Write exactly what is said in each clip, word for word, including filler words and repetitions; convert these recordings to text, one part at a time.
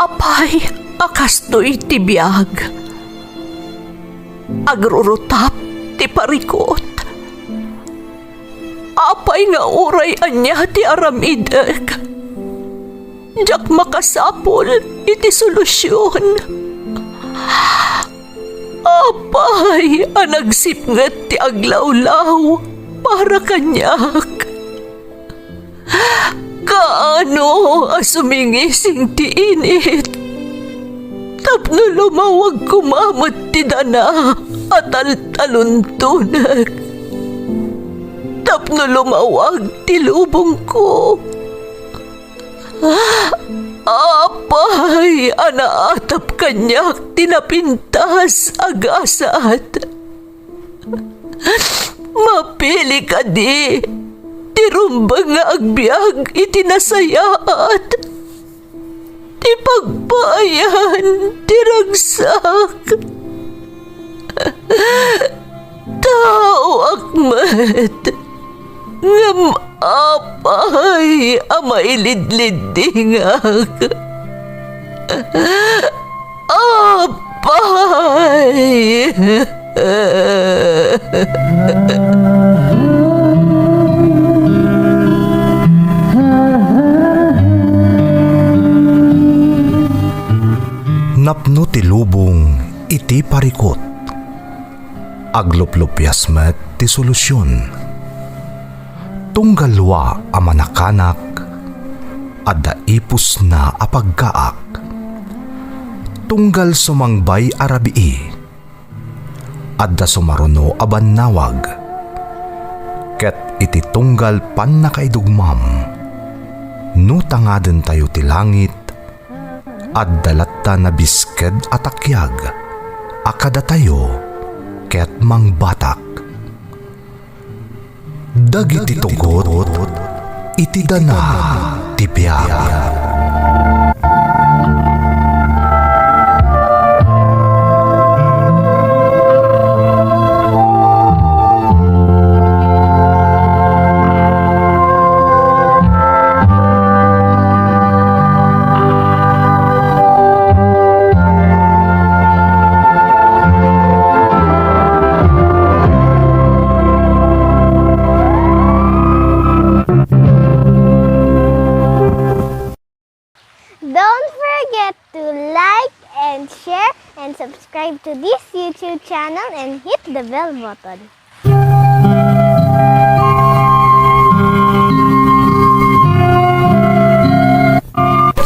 Apay a kastoy ti biag? Agrurutap ti parikut. Apay nga uray ania ti aramidek, diak makasapul iti solusion. Apay a nagsipnget ti aglawlaw para kaniak? Kaano a sumingising ti init tapno lumawag koma met ti dana a taltaluntonek, tapno lumawag ti lubongko? Apay a naatap kaniak ti napintas a gasat? Mapili kadi ti rumbeng nga agbiag iti nasayaat, ti pagpaayan ti ragsak? Taoak met, ngem apay a mailidliddingak? Apay! Napno ti lubong iti parikut. Agluplupias met ti solusion. Tunggal lua a manakanak, adda ipusna a paggaak. Tunggal sumangbay a rabii, adda sumaruno a bannawag. Ket iti tunggal pannakaidugmam, no tangadentayo ti langit, adda latta nabisked a takiag a kadatayo ket mangbatak. Dagiti tugot iti dana ti biag. Don't forget to like and share and subscribe to this YouTube channel and hit the bell button.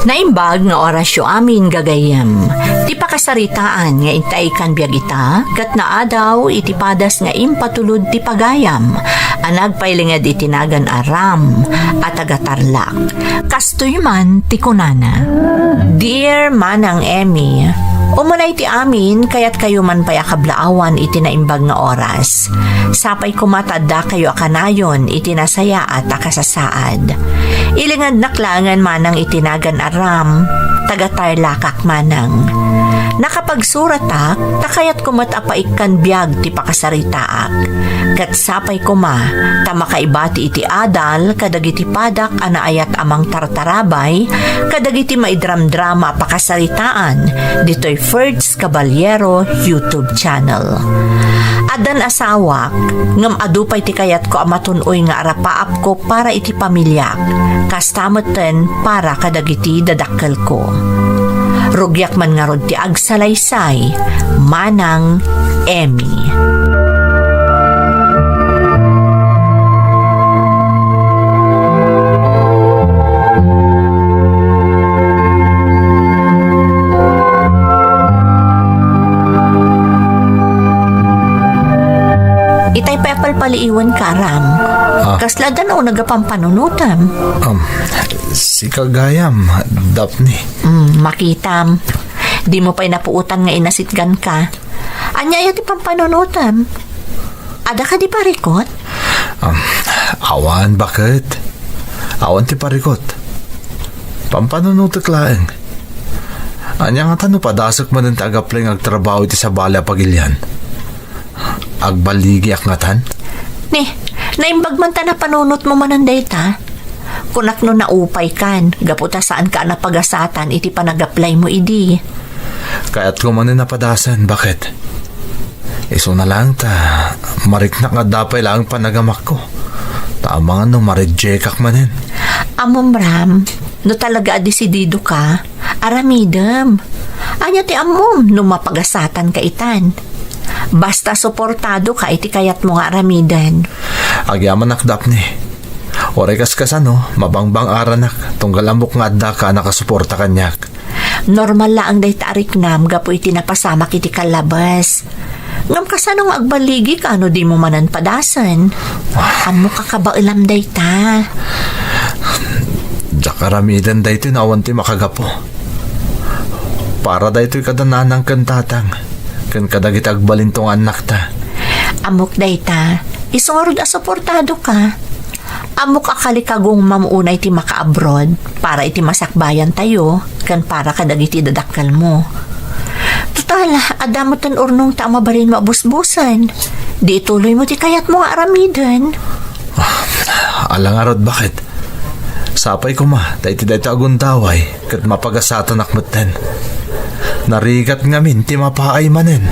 Naimbag nga orasyo amin, gagayyem. Ti pakasaritaan nga intay kan biag ita, ket naadaw iti padas nga impatulod ti pagayam a nagpailinged iti nagan a Ram a taga-Tarlac. Kastoy man ti kunana, "Dear Manang Emmy, umunay ti amin, kayatkayo man pay a kablaawan iti naimbag nga oras. Sapay koma ta addakayo a kanayon iti nasayaat a kasasaad. Ilingednak laengen manang iti nagan a Ram, taga-Tarlacak manang. Nakapagsuratak ta kayatko met a paikkan biag ti pakasaritaak. Ket sapay koma ta makaibati iti adal kadagiti padak a naayat a mangtartarabay kadagiti maidramdrama a pakasaritaan ditoy Ferds Caballero YouTube channel. Addan asawak, ngem adu pay ti kayatko a matun-oy nga arapaapko para iti pamiliak, kasta metten para kadagiti dadakkelko. Rugiak man ngarud ti agsalaysay, Manang Emmy." Itay pay a palpaliiwen ka, Ram. Ah. Kasla adda nauneg a pampanunotem? Um, sika gayam, Daphne. Mm, makitam. Dimo pay napuotan nga inasitgan ka. Ania aya ti pampanunotem? Adda kadi parikut? Um, awan, baket. Awan ti parikut. Pampanunotek laeng. Ania ngata no padasek manen ti agaplay nga agtrabaho iti sabali a pagilian? Agbaligiak ngatan? Ni, naimbag man ta napanunotmo manen dayta? Kunak no naupaykan, gapu ta saanka a napagasatan iti panag-apply mo idi. Kayatko manen a padasen, baket? Isuna laeng ta mariknak nga adda pay laeng panagamakko. Ta amangan no ma-reject-ak manen. Ammom, Ram, no talaga a desidido ka, aramidem. Ania ti ammom no mapagasatan ka itan? Basta suportado ka iti kayatmo nga aramiden. Agyamanak, Daphne. Uray kaskasano, mabangbang-aranak, tunggal ammok nga addaka a nakasuporta kaniak. Normal laeng dayta a riknam gapu iti napasamak iti kallabes. Ngem kasano nga agbaligi ka no dimo manen padasen? Ammok a kabaelam dayta. Diak aramiden daytoy no awan ti makagapu. Para daytoy kada nanang ken tatang, ken kadagiti agbalinto nga annakta. Ammok dayta, isu ngarud a suportado ka. Ammok a kalikagum mamuna iti maka-abroad para iti masakbayantayo ken para kadagiti dadakkelmo. Total, adda metten urnongta a mabalinmo a busbusen. Di ituloymo ti kayatmo nga aramiden. Ah, ala ngarud, baket? Sapay koma ta iti dayta a gundaway ket mapagasatanak metten. Narigat ngamin ti mapaay manen.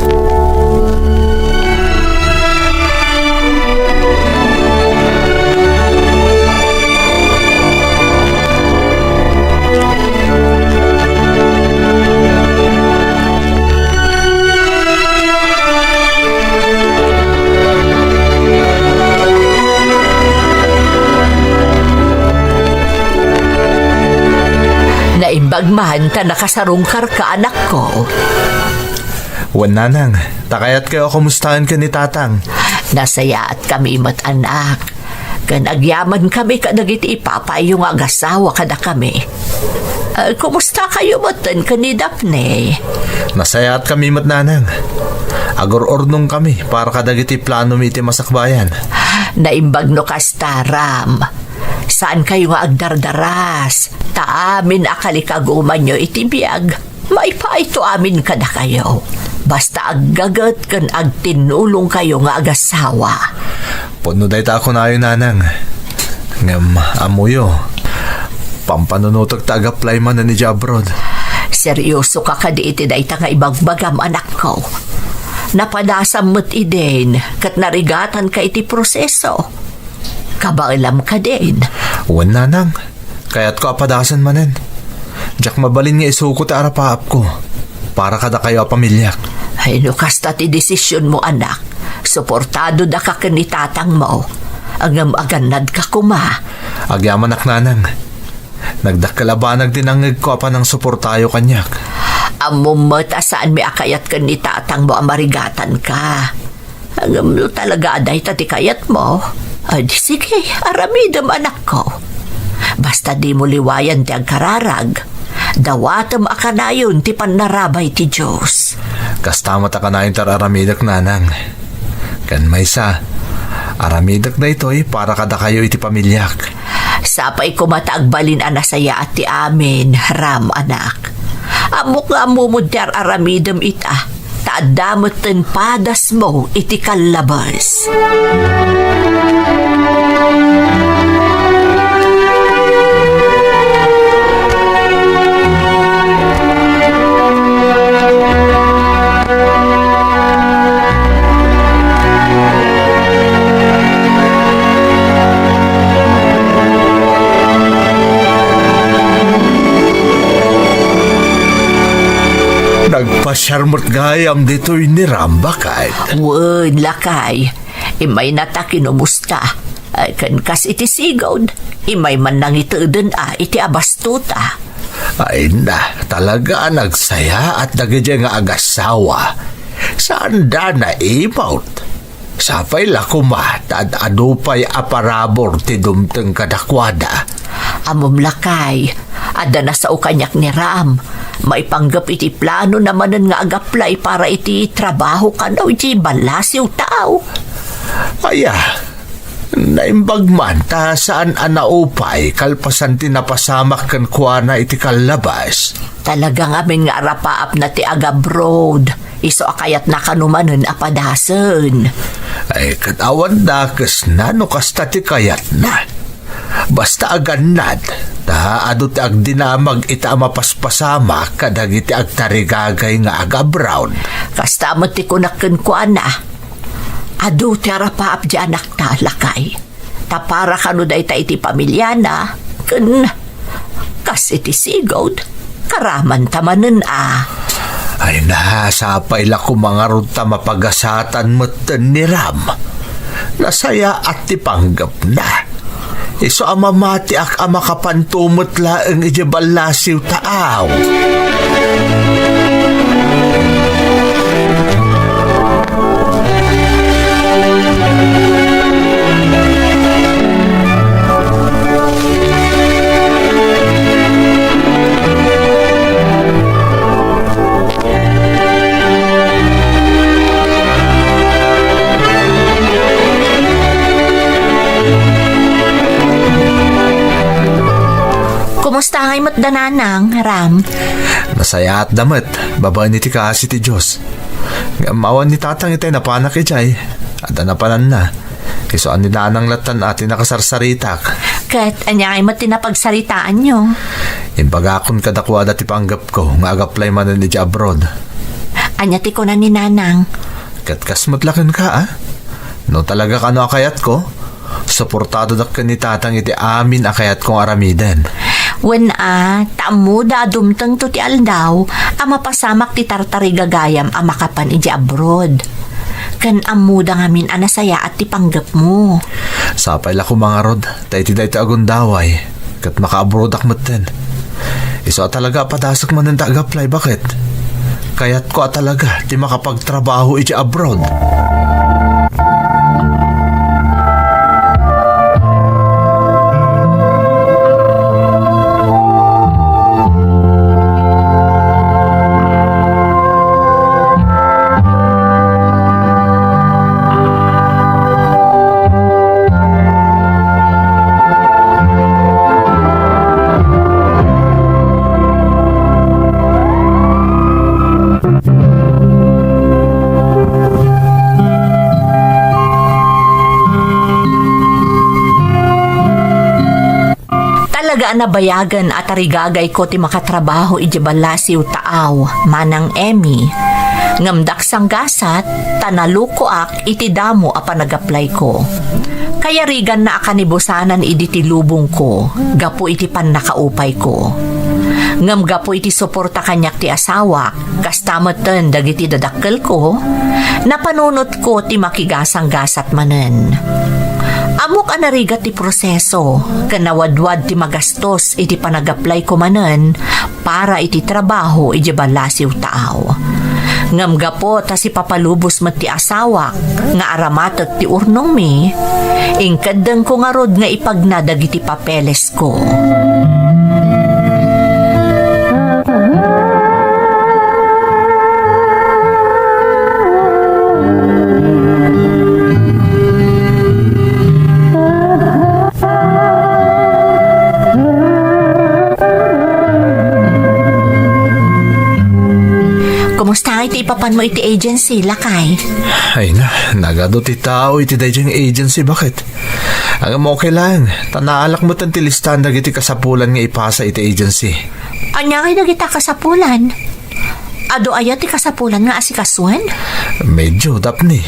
Naimbag man ta nakasarungkarka, anakko. Wen, nanang, ta kayatkayo a kumustaen ken ni tatang. Nasayaatkami met, anak. Ken agyamankami kadagiti ipapaayyo nga agasawa kadakami. Ah, kumustakayo metten ken ni Daphne? Nasayaatkami met, nanang. Agur-urnongkami para kadagiti planomi iti masakbayan. Naimbag no kasta, Ram. Saankayo nga agdardaras, ta amin a kalikagumanyo iti biag, maipaayto amin kadakayo. Basta aggaget ken agtinnulongkayo nga agasawa. Pudno dayta a kunayo, nanang. Ngem ammoyo, pampanunotek ta ag-apply manen idiay abroad. Serioso ka kadi iti dayta nga ibagbagam, anakko? Napadasam met idin ket narigatanka iti proseso. Kabaelam kadin? Wen, nanang. Kayatko a padasen manen. Diak mabalin nga isuko ti arapaapko para kadakayo a pamiliak. Ay, no kasta ti desisionmo, anak, suportadodaka ken ni tatangmo. Ngem agannadka koma. Agyamanak, nanang. Nagdakkel a banag ti nangngegko a panangsuportayo kaniak. Ammom met a saanmi a kayat ken ni tatangmo a marigatanka. Ngem no talaga a dayta ti kayatmo, ay di sige, aramidem, anakko. Basta dimo liwayan ti agkararag, dawatem a kanayon ti pannarabay ti Dios. Kasta met a kanayon ti ar-aramidek, nanang. Ken maysa, aramidek daytoy para kadakayo iti pamiliak. Sapay koma ta agbalin a nasayaat ti amin, Ram, anak. Ammok nga ammom ti ar-aramidem ita, ta adda metten padasmo iti kallabes. Nagpasiar met gayam ditoy ni Ram, baket? Wen, lakay. Immaynata kinumusta. Ay, ken kas iti sigud, immay man nangiteden a iti abastota. Ay na, talaga a nagsayaat dagidiay nga agasawa. Saanda naimawt. Sapay la koma ta ad-adu pay a parabur ti dumteng kadakuada. Ammom, lakay, adda nasao kaniak ni Ram. Maipanggep iti planona manen nga agaplay para iti trabaho kano iti ballasiw tao. Aya, naimbag man ta saan a naupay kalpasan ti napasamak kenkuana iti kallabas. Talaga ngamin nga arapaapna ti agabroad. Isu a kayatna kano manen a padasen. Ay, ket awan dakesna no kasta ti kayatna. Basta agannad, ta adu ti agdinamag ita a mapaspasamak kadagiti agtarigagay nga agabroad. Kasta met ti kunak kenkuana. Adu ti arapaap ti anakta, lakay. Ta para kano dayta iti pamiliana, ken kas iti sigud, karamanta manen a. Ay na, sapay la koma ngarud ta mapagasatan metten ni Ram. Nasayaat ti panggepna. Isu a mamatiak a makapanto met laeng idiay ballasiw taaw. Kumusta ngay met da Nanang, Ram? Nasayaatda met, babaen iti kaasi ti Dios. Ngem awan ni Tatang itay napanak idiay. Adda napananna. Isu a ni Nanang lattan a ti nakasarsaritak. Ket ania ngay met ti napagsaritaanyo? Imbagakon kadakuada ti panggepko nga agaplay manen idiay abroad. Ania ti kuna ni Nanang? Ket kas met la kenka, a? No talaga kano a kayatko, suportadok ken ni Tatang iti amin a kayatko nga aramiden. Wen a, ta ammoda a dumtengto ti aldaw a mapasamak ti tartarigagayam a makapan idiay abroad. Ken ammoda ngamin a nasayaat ti panggepmo. Sapay la koma ngarud, ta iti daytoy a gundaway, ket makaabroadak metten. Isu a talaga a padasek manen ta agaplay, baket. Kayatko a talaga ti makapagtrabaho iti abroad. Talaga a nabayagen a tarigagayko ti makatrabaho idiay ballasiw taaw, Manang Emmy. Ngem dak sanggasat, ta nalukoak iti damo a panagaplayko. Kayariganna a kanibusanan idi ti lubongko gapu iti pannakaupayko. Ngem gapu iti suporta kaniak ti asawak, kasta metten dagiti dadakkelko, napanunotko ti makigasanggasat manen. Ammok a narigat ti proseso, ken nawadwad ti magastos iti panagaplayko manen para iti trabaho idiay ballasiw taaw. Ngem gapu ta sipapalubos met ti asawak nga aramatek ti urnongmi, inkeddengko ngarud nga ipagna dagiti papeles ko. Kumusta nga iti ipapanmo iti agency, lakay? Ay na, nagadu ti tao iti daydiay agency, baket. Ngem okay lang, ta naalak metten ti listaan dagiti kasapulan nga ipasa iti agency. Ania ngay dagita kasapulan? Adu aya ti kasapulan nga asikasuen? Medyo, Daphne.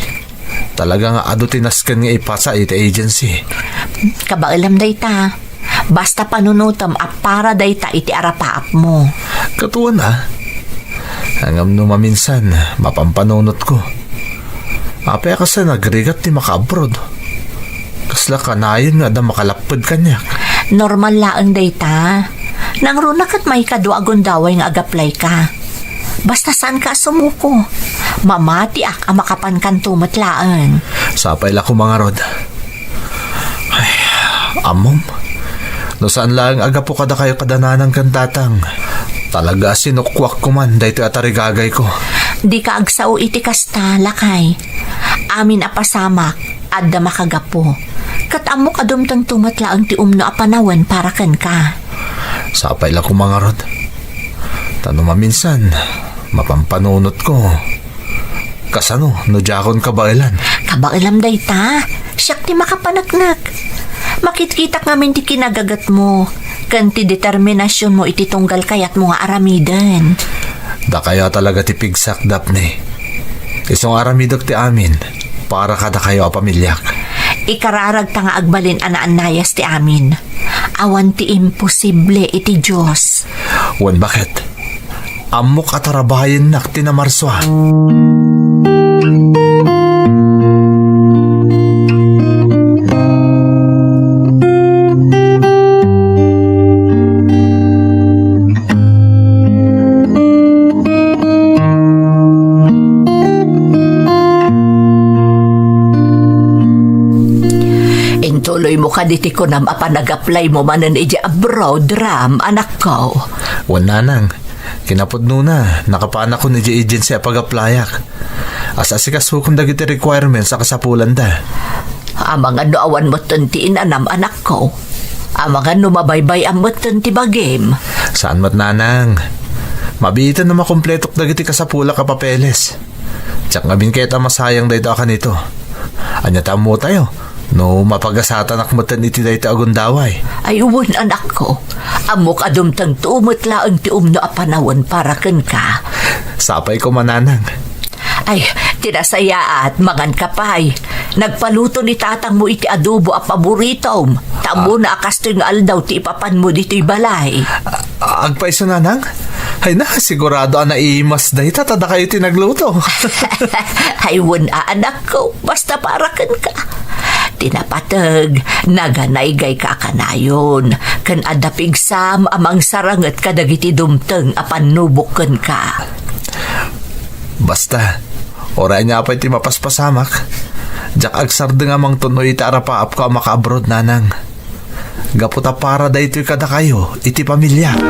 Talaga nga adu ti nasken nga ipasa iti agency. Kabaelam dayta. Basta panunotem a para dayta iti arapaapmo. Katuan a. Ngem no maminsan, mapampanunotko. Apay a kasla nagrigat ti makaabroad? Kasla kanayon nga adda makalapped kaniak? Normal laeng dayta. Nangruna ket maikadua a gundaway nga agaplayka. Basta saanka a sumuko. Mamatiak a makapankanto met laeng. Sapay la koma ngarud. Ay, ammom, no saan laeng a gapu kadakayo kada nanang ken tatang, talaga a sinukoak koman daytoy a tarigagayko. Dika agsao iti kasta, lakay. Amin a pasamak, adda makagapu. Ket ammok a dumtengto met laeng ti umno a panawen para kenka. Sapay la koma ngarud. Ta no maminsan, mapampanunotko. Kasano no diakon kabaelan? Kabaelam dayta. Siak ti makapaneknek. Makitkitak ngamin ti kinagagetmo ken ti determinasionmo iti tunggal kayatmo nga aramiden. Dakayo a talaga ti pigsak, Daphne. Isu nga aramidek ti amin para kadakayo a pamiliak. Ikararagta nga agbalin a naannayas ti amin. Awan ti imposible iti Dios. Wen, baket? Ammok a tarabayennak ti namarsua. Intuloymo kadi ti kunam a panag-applymo manen idiay abroad, Ram, anakko? Wen, nanang. Kinapudnona, nakapaanakon idiay agency a pag-applyak. As-asikasokon dagiti requirements a kasapulanda. Amangan no awan metten ti inanam, anakko. Amangan no mabaybay-am metten ti bagim. Saan met, nanang. Mabiiten no makompletok dagiti kasapulak a papeles. Diak ngamin ket a masayang daytoy a kanito. Ania ti ammotayo? No mapagasatanak metten iti daytoy a gundaway. Ay, wen, anakko. Ammok a dumtengto met laeng ti umno a panawen para kenka. Sapay koma, nanang. Ay, ti nasayaat, manganka pay. Nagpaluto ni tatangmo iti adobo a paboritom. Ta ammona a kastoy nga aldaw ti ipapanmo ditoy balay. A-, agpayso, nanang? Ay na, sigurado a naimas dayta, ta dakayo ti nagluto. Ay, wen a, anakko, basta para kenka. Ti napateg, naganaygayka a kanayon, ken adda pigsam a mangsaranget kadagiti dumteng a pannubok kenka. Basta, uray ania pay ti mapaspasamak, diak agsardeng a mangtun-oy iti arapaapko a maka-abroad, nanang. Gapu ta para daytoy kadakayo iti pamiliak.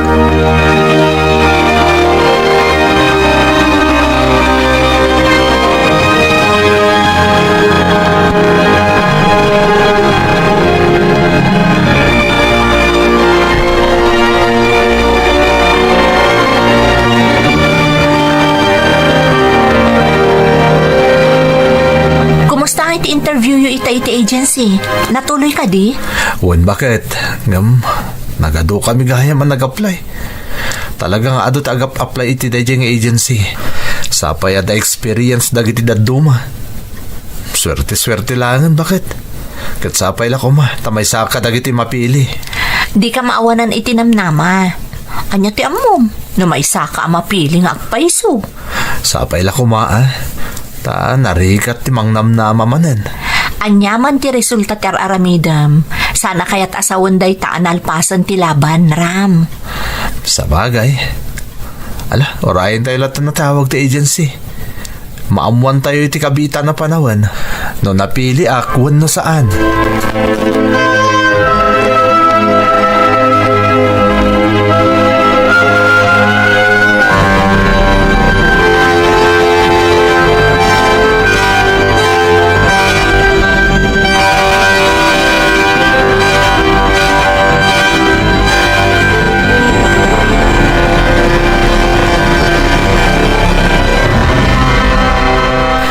Kumusta nga iti interviewyo ita iti agency? Natuloy kadi? Wen, baket. Ngem, nagadukami gayam a nag-apply. Talaga nga adu ti agap-apply iti daydiay nga agency. Sapay adda experience dagiti dadduma. Suerte-suerte laengen, baket. Ket sapay la koma, ta maysaka dagiti mapili. Dika maawanan iti namnama. Ania ti ammom? No maysaka a mapili nga agpayso. Sapay la koma, a. Ta narigat ti mangnamnama manen. Aniaman ti resulta ti ar-aramidem, sana kayat a sawen dayta a nalpasen ti laban, Ram. Sabagay. Ala, urayentayo latta natawag ti agency. Maammoantayo iti kabiitan a panawen no napiliak wenno saan.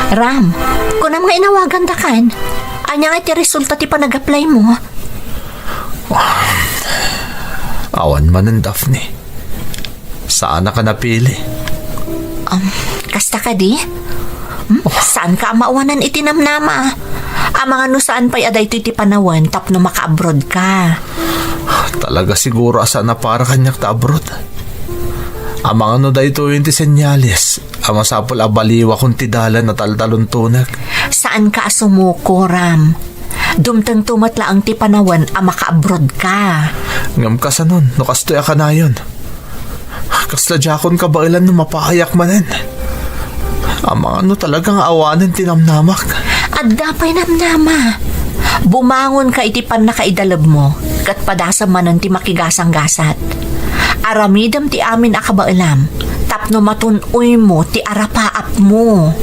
Ram, kunam nga inawagandakan. Ania nga ti resulta ti panag-apply mo? Awan manen, Daphne. Saannak a napili. Um, kasta kadi? Hmm? Saanka a maawanan iti namnama? Amangan no saan pay a daytoy ti panawen tapno maka-abroad ka. Talaga siguro a saan a para kaniak ta abroad. Amangan no daytoyen ti senyales a masapul a baliwakon ti dalan a taltaluntonek. Saanka a sumuko, Ram. Dumtengto met laeng ti panawen a maka-abroad ka. Ngem kasanon no kastoy a kanayon? Kasla diakon kabaelan no mapaayak manen. Amangan no talaga nga awanen ti namnamak. Adda pay namnama. Bumangonka iti pannakaidalebmo, ket padasem manen ti makigasanggasat. Aramidem ti amin a kabaelam, tapno matun-oymo ti arapaapmo.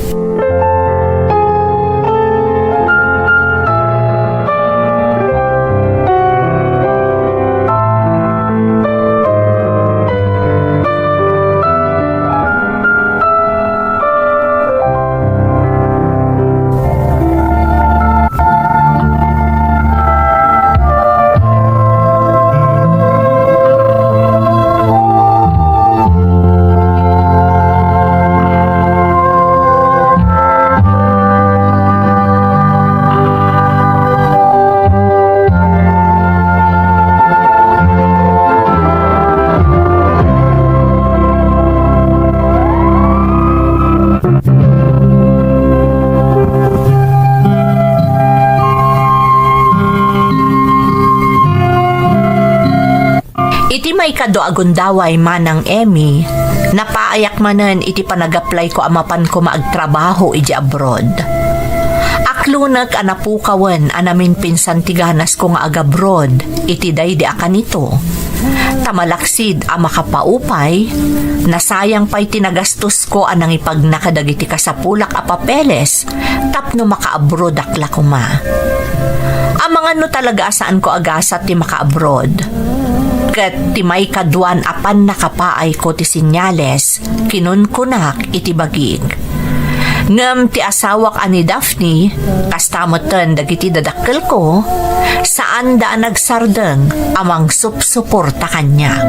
Ti maikadua a gundaway, Manang Emmy, napaayak manen iti panagaplayko a mapan koma agtrabaho iti abroad. Aklonek a napukawen a naminpinsan ti ganasko nga agabroad iti daydi a kanito. Ta malaksid a makapaupay, nasayang pay ti nagastosko a nangipagna kadagiti kasapulak a papeles tapno makaabroadak la koma. Amangan no talaga a saanko a gasat ti makaabroad. Ket ti maikaduan a pannakapaayko ti sinyales, kinunkunak iti bagik. Ngem ti asawak a ni Daphne, kasta metten dagiti dadakkelko, saanda a nagsardeng a mangsupsuporta kaniak.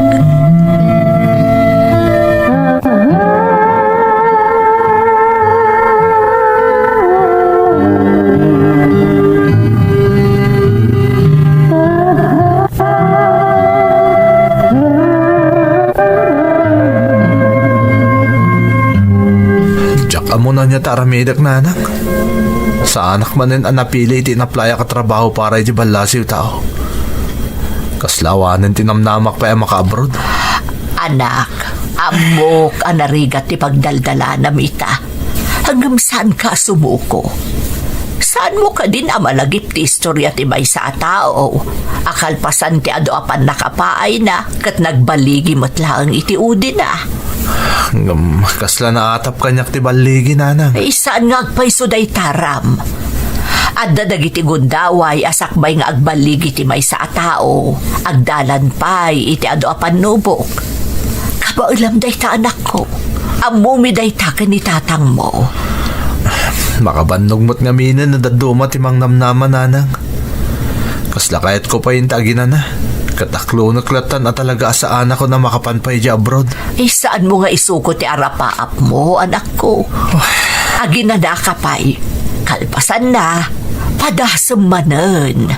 Diak ammo no ania ti aramidek, nanang. Saanak manen a napili iti inaplayak a trabaho para iti ballasiw tao. Kasla awanen ti namnamak pay a makaabroad. Anak, ammok a narigat ti pagdaldalanam ita. Ngem saanka a sumuko. Saanmo kadin a malagip ti istorya ti maysa a tao a kalpasan ti adu a pannakapaayna ket nagballigi met laeng iti udina? Ngem kasla naatap kaniak ti balligi, nanang. Ay, saan nga agpayso dayta, Ram? Adda dagiti gundaway a sakbay nga agballigi ti maysa a tao, agdalan pay iti adu a pannubok. Kabaelam dayta, anakko. Ammomi dayta ken ni tatangmo. Makabannog met ngaminen no dadduma ti mangnamnama, nanang. Kasla kayatko pay ita aginana, ket aklonek lattan a talaga a saanakon a makapan pay idiay abroad. Ay, saanmo nga isuko ti arapaapmo, anakko? Aginanaka pay. Kalpasanna, padasem manen.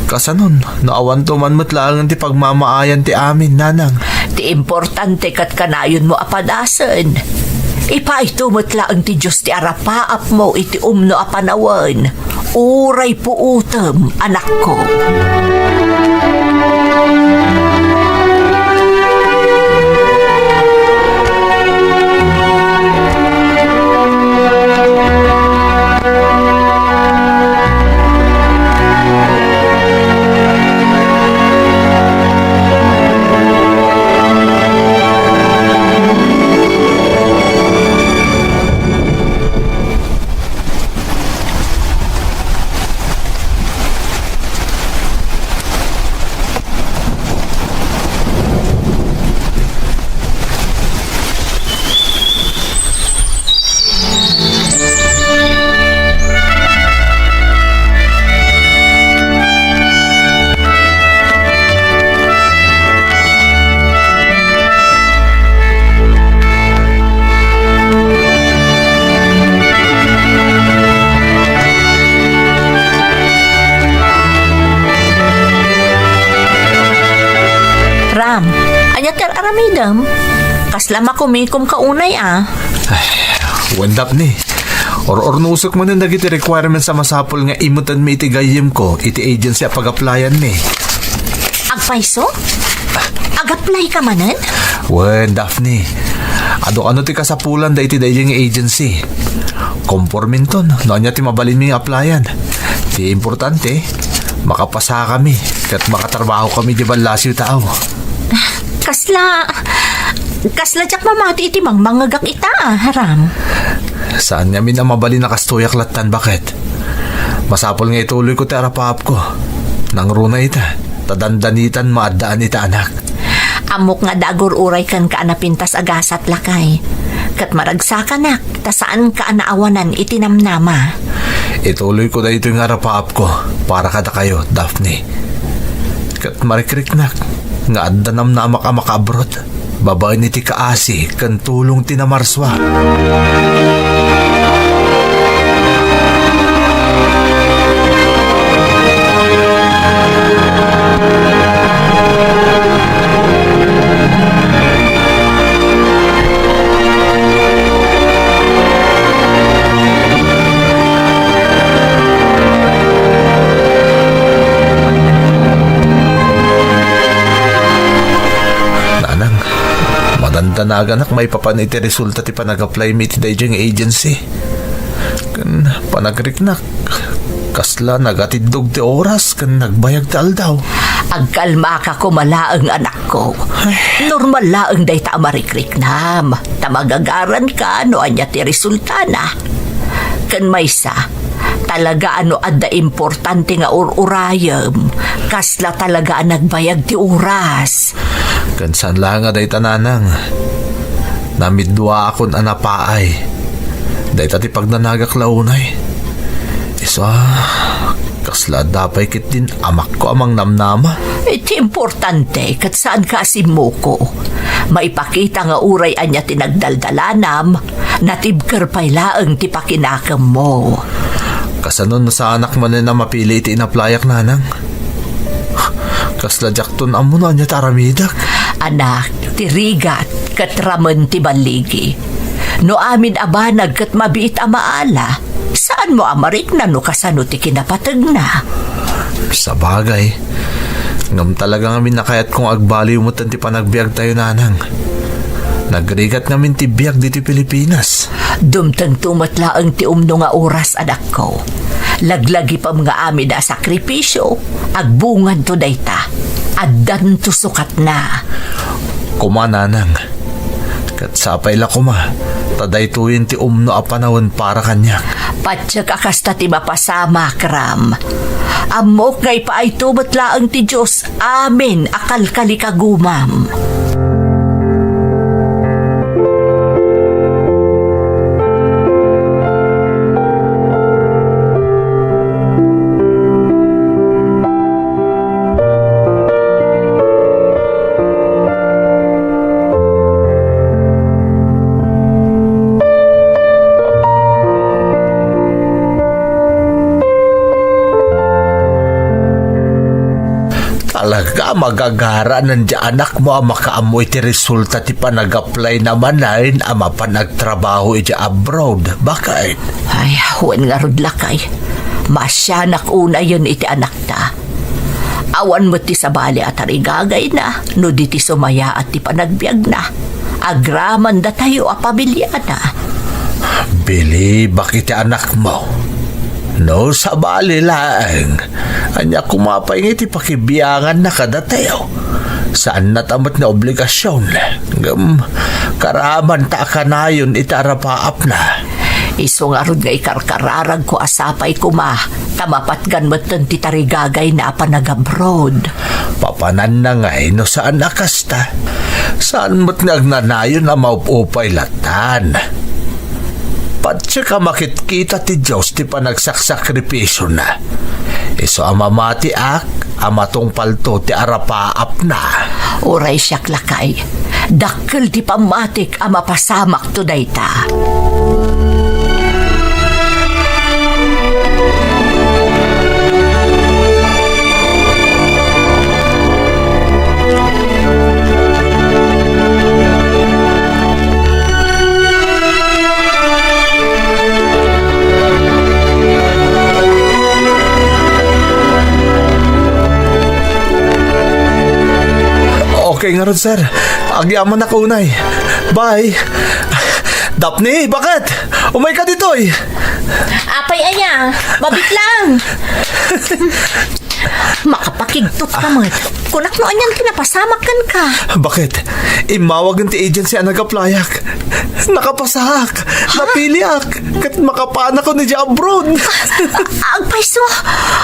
Kasanon, no awanto man met laengen ti pagmamaayan ti amin, nanang? Ti importante ket kanayonmo a padasen. Ipaayto met laeng ti Dios ti arapaapmo iti umno a panawen. Uray puotem, anakko. Ram, ania ti ar-aramidem? Kasla makumikom ka unay a. Ay, wen, Daphne. Or-ornosek manen dagiti requirements a masapul nga imetenmi iti gayyemko iti agency a pag-applyan mi. Agpayso? Ag-apply ka manen? Wen, Daphne. Adu kano ti kasapulan daytoy daydi nga agency. Komporminton no ania ti mabalinmi nga applyan. Ti importante, makapasakami ket makatrabahokami di ballasiw tao. Kasla, kasla diak mamati iti mangmangngegak ita, Ram. Saan ngamin a mabalin a kastoyak lattan, baket? Masapul nga ituloyko ti arapaapko. Nangruna ita, ta dandanitan maaddaan ita, anak. Ammok nga adda agur-uray kenka a napintas a gasat, lakay. Ket maragsakanak, ta saanka a naawanan iti namnama. Ituloyko daytoy nga arapaapko para kadakayo, Daphne. Ket marikriknak nga adda namnamak a makaabroad babaen iti kaasi ken tulong ti namarsua. Dandanaganak maipapan iti resulta ti panag-apply mi iti daydiay nga agency. Ken panagriknak, kasla nagatiddog ti oras ken nagbayag ti aldaw. Agkalmaka koma laeng, anakko. Ay. Normal laeng dayta a marikriknam. Ta magagaranka no ania ti resultana. Ken maysa, talaga a no adda importante nga ur-urayem, kasla talaga a nagbayag ti oras. Ken saan la nga dayta, nanang. Namidduaakon a napaay. Dayta ti pagnanagak la unay. Isu a, kasla adda pay ketdin amakko a mangnamnama. Iti importante, ket saanka a simmuko. Maipakita nga uray ania ti nagdaldalanam, natibker pay laeng ti pakinakemmo. Kasano no saanak manen a mapili iti inaplayak, nanang? Kasla diakton ammo no ania ti aramidek. Anak, ti rigat ket ramen ti balligi. No amin a banag ket mabiit a maala, saanmo a marikna no kasano ti kinapategna. Sabagay, ngem talaga ngamin a kayatko nga agbaliw metten ti panagbiagtayo, nanang. Nagrigat ngamin ti biag ditoy Pilipinas. Dumtengto met laeng ti umno nga oras, anakko. Laglagipem nga amin a sakripisio, agbunganto dayta. Addanto sukatna. Koma, nanang. Ket sapay la koma, ta daytoyen ti umno a panawen para kaniak. Patiek a kasta ti mapasamak, Ram. Ammok nga ipaayto met laeng ti Dios amin a kalkalikagumam. Talaga, magagaranan diay anakmo a makaammo iti resulta ti panag-apply na manen a mapan agtrabaho idiay abroad. Baket? Ay, wen ngarud, lakay. Maasianak unayen iti anakta. Awan met ti sabali a tarigagayna no di ti sumayaat ti panagbiagna. Agraman datayo a pamiliana. Bilibak iti anakmo. No sabali laeng, ania koma pay nga iti pakibianganna kadatayo? Saannata met nga obligasion, ngem karamanta a kanayon iti arapaapna. Isu ngarud nga ikarkararagko a sapay koma ta mapatgan metten ti tarigagayna a panagabroad. Papananna ngay no saan a kasta? Saan met nga agnanayon a maupupay latan? Patiek a makitkita ti Dios ti panagsaksakripisona. Isu a mamatiak a matungpalto ti arapaapna. Uray siak, lakay, dakkel ti pammatik a mapasamakto dayta. Okay ngarud, sir. Agyamanak unay. Bye. Daphne, baket? Umayka ditoy. Apay aya, mabit lang. Makapakigtot ka met. Kunak no anian ti napasamak kenka. Baket? Immawagen ti agency a nag-applyak. Nakapasaak. Ha? Napiliak. Ket makapanakon idiay abroad. Agpayso.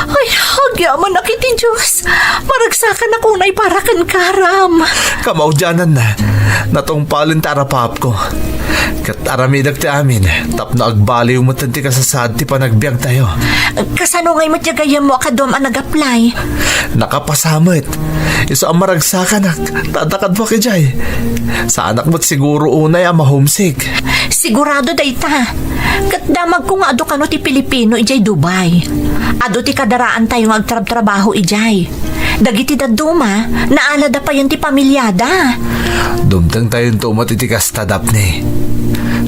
Ay, agyamanak iti Dios. Maragsakanak unay para kenka, Ram. Kamaudiananna, natungpalen ti arapaapko. Ket aramidek ti amin tapno agbaliw met ti kasasaad ti panagbiagtayo. Kasano ngay met ti gayyemmo a kaduam a nag-apply? Nakapasa met. Isu a maragsakanak, ta adda kaduak idiay. Saanak met siguro unay a ma-homesick. Sigurado dayta. Ket damagko nga adu kano ti Pilipino idiay Dubai. Adu ti kadaraantayo nga agtrabtrabaho idiay. Dagiti dadduma, naalada payen ti pamiliada. Dumtengtayonto met iti kasta, Daphne.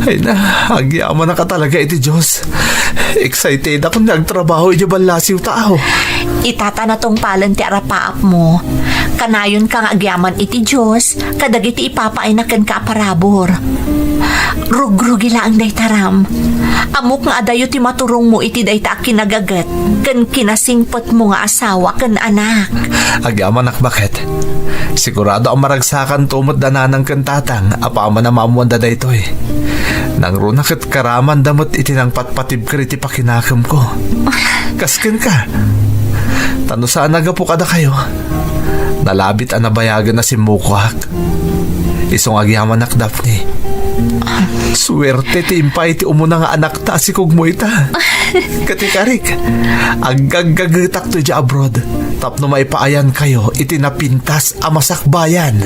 Ay na, agyamanak a talaga iti Dios. Excited ako nga agtrabaho idiay ballasiw tao. Itata natungpalen ti arapaapmo. Kanayonka nga agyaman iti Dios kadagiti ipapaayna kenka a parabur. Rugrugi laeng dayta, Ram. Ammok nga adayo ti maturongmo iti dayta a kinagaget ken kinasingpetmo nga asawa ken anak. Agyamanak, baket. Sigurado a maragsakanto met da nanang ken tatang apaman a maammoanda daytoy. Nangruna ket karamanda met iti nangpatpatibker iti pakinakemko. Kas kenka. Ta no saan a gapu kadakayo, nalabit a nabayagen a simmukoak. Isu nga agyamanak, Daphne. Suerte ti impay ti umuna nga anakta a sikugmo ita. Ket ikarik, aggaggagetakto idiay abroad tapno maipaayankayo iti napintas a masakbayan.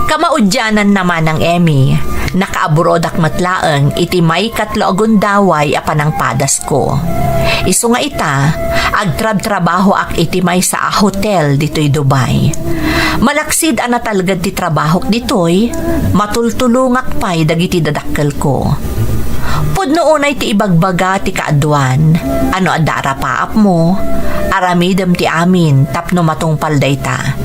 Kamaudiananna, Manang Emmy, nakaabroadak met laeng iti maikatlo a gundaway a panangpadasko. Isu nga ita, agtrabtrabahoak iti maysa a hotel ditoy Dubai. Malaksid a natalged ti trabahok ditoy, matultulongak pay dagiti dadakkelko. Pudno unay ti ibagbaga ti kaaduan, a no adda arapaapmo, aramidem ti amin tapno matungpal dayta.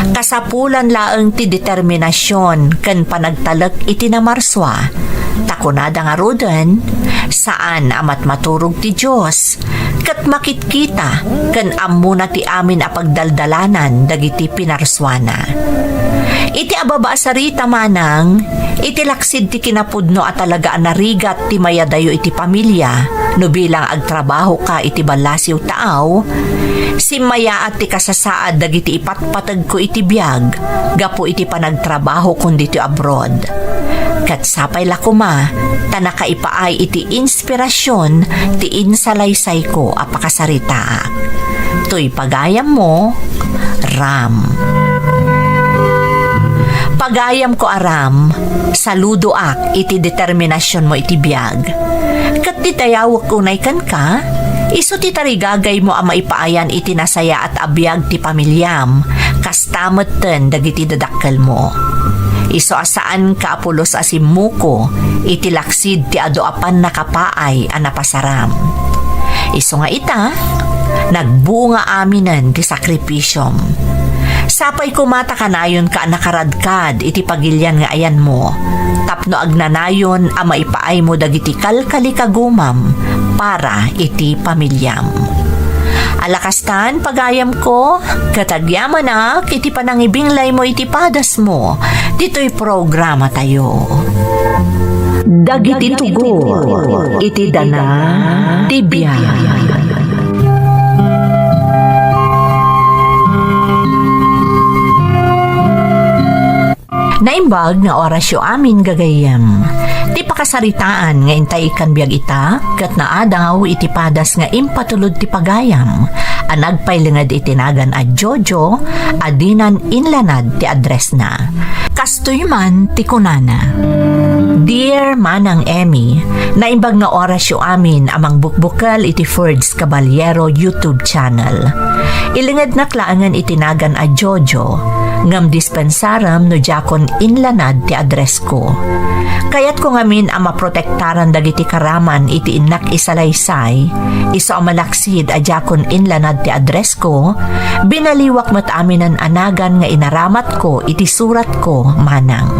Kasapulan laeng ti determinasion ken panagtalek iti namarsua, ta kunada ngaruden, saan a matmaturog ti Dios, ket makitkita ken ammona ti amin a pagdaldalanan dagiti pinarsuana. Iti ababa a sarita, Manang, iti laksid ti kinapudno a talaga a narigat ti mayadayo iti pamilia no bilang agtrabahoka iti ballasiw taaw, simmayaat ti kasasaad dagiti ipatpategko iti biag gapu iti panagtrabahokon ditoy abroad. Ket sapay la koma ta nakaipaay iti inspirasion ti insalaysayko a pakasaritaak. Toy pagayammo, Ram. Pagayamko a Ram, saludoak iti determinasionmo iti biag. Ket ti dayawek unay kenka, isu ti tarigagaymo a maipaayan iti nasayaat a biag ti pamiliam, kasta metten dagiti dadakkelmo. Isu a saanka a pulos a simmuko iti laksid ti adu a pannakapaay a napasaram. Isu nga ita, nagbunga aminen ti sakripisiom. Sapay koma ta kanayonka a nakaradkad iti pagilian nga ayanmo, tapno agnanayon a maipaaymo dagiti kalkalikagumam para iti pamiliam. Ala kastan, pagayamko, ket agyamanak iti panangibinglaymo iti padasmo ditoy programatayo. Dagiti tugot iti dana ti biag. Naimbag nga orasyo amin, gagayyem. Ti pakasaritaan nga intay ikkan biag ita, ket naadaw iti padas nga impatulod ti pagayam, a nagpailinged iti nagan a Jojo, a dinan inlanad ti addressna. Kastoy man ti kunana, Dear Manang Emmy, naimbag nga orasyo amin a mangbukbukel iti Ferds Caballero YouTube channel. Ilingednak laengen iti nagan a Jojo, ngem dispensarem no diakon inlanad ti addressko. Kayatko ngamin a maprotektaran dagiti karaman iti innak isalaysay, isu a malaksid a diakon inlanad ti addressko, binaliwak met aminen a nagan nga inaramatko iti suratko, Manang.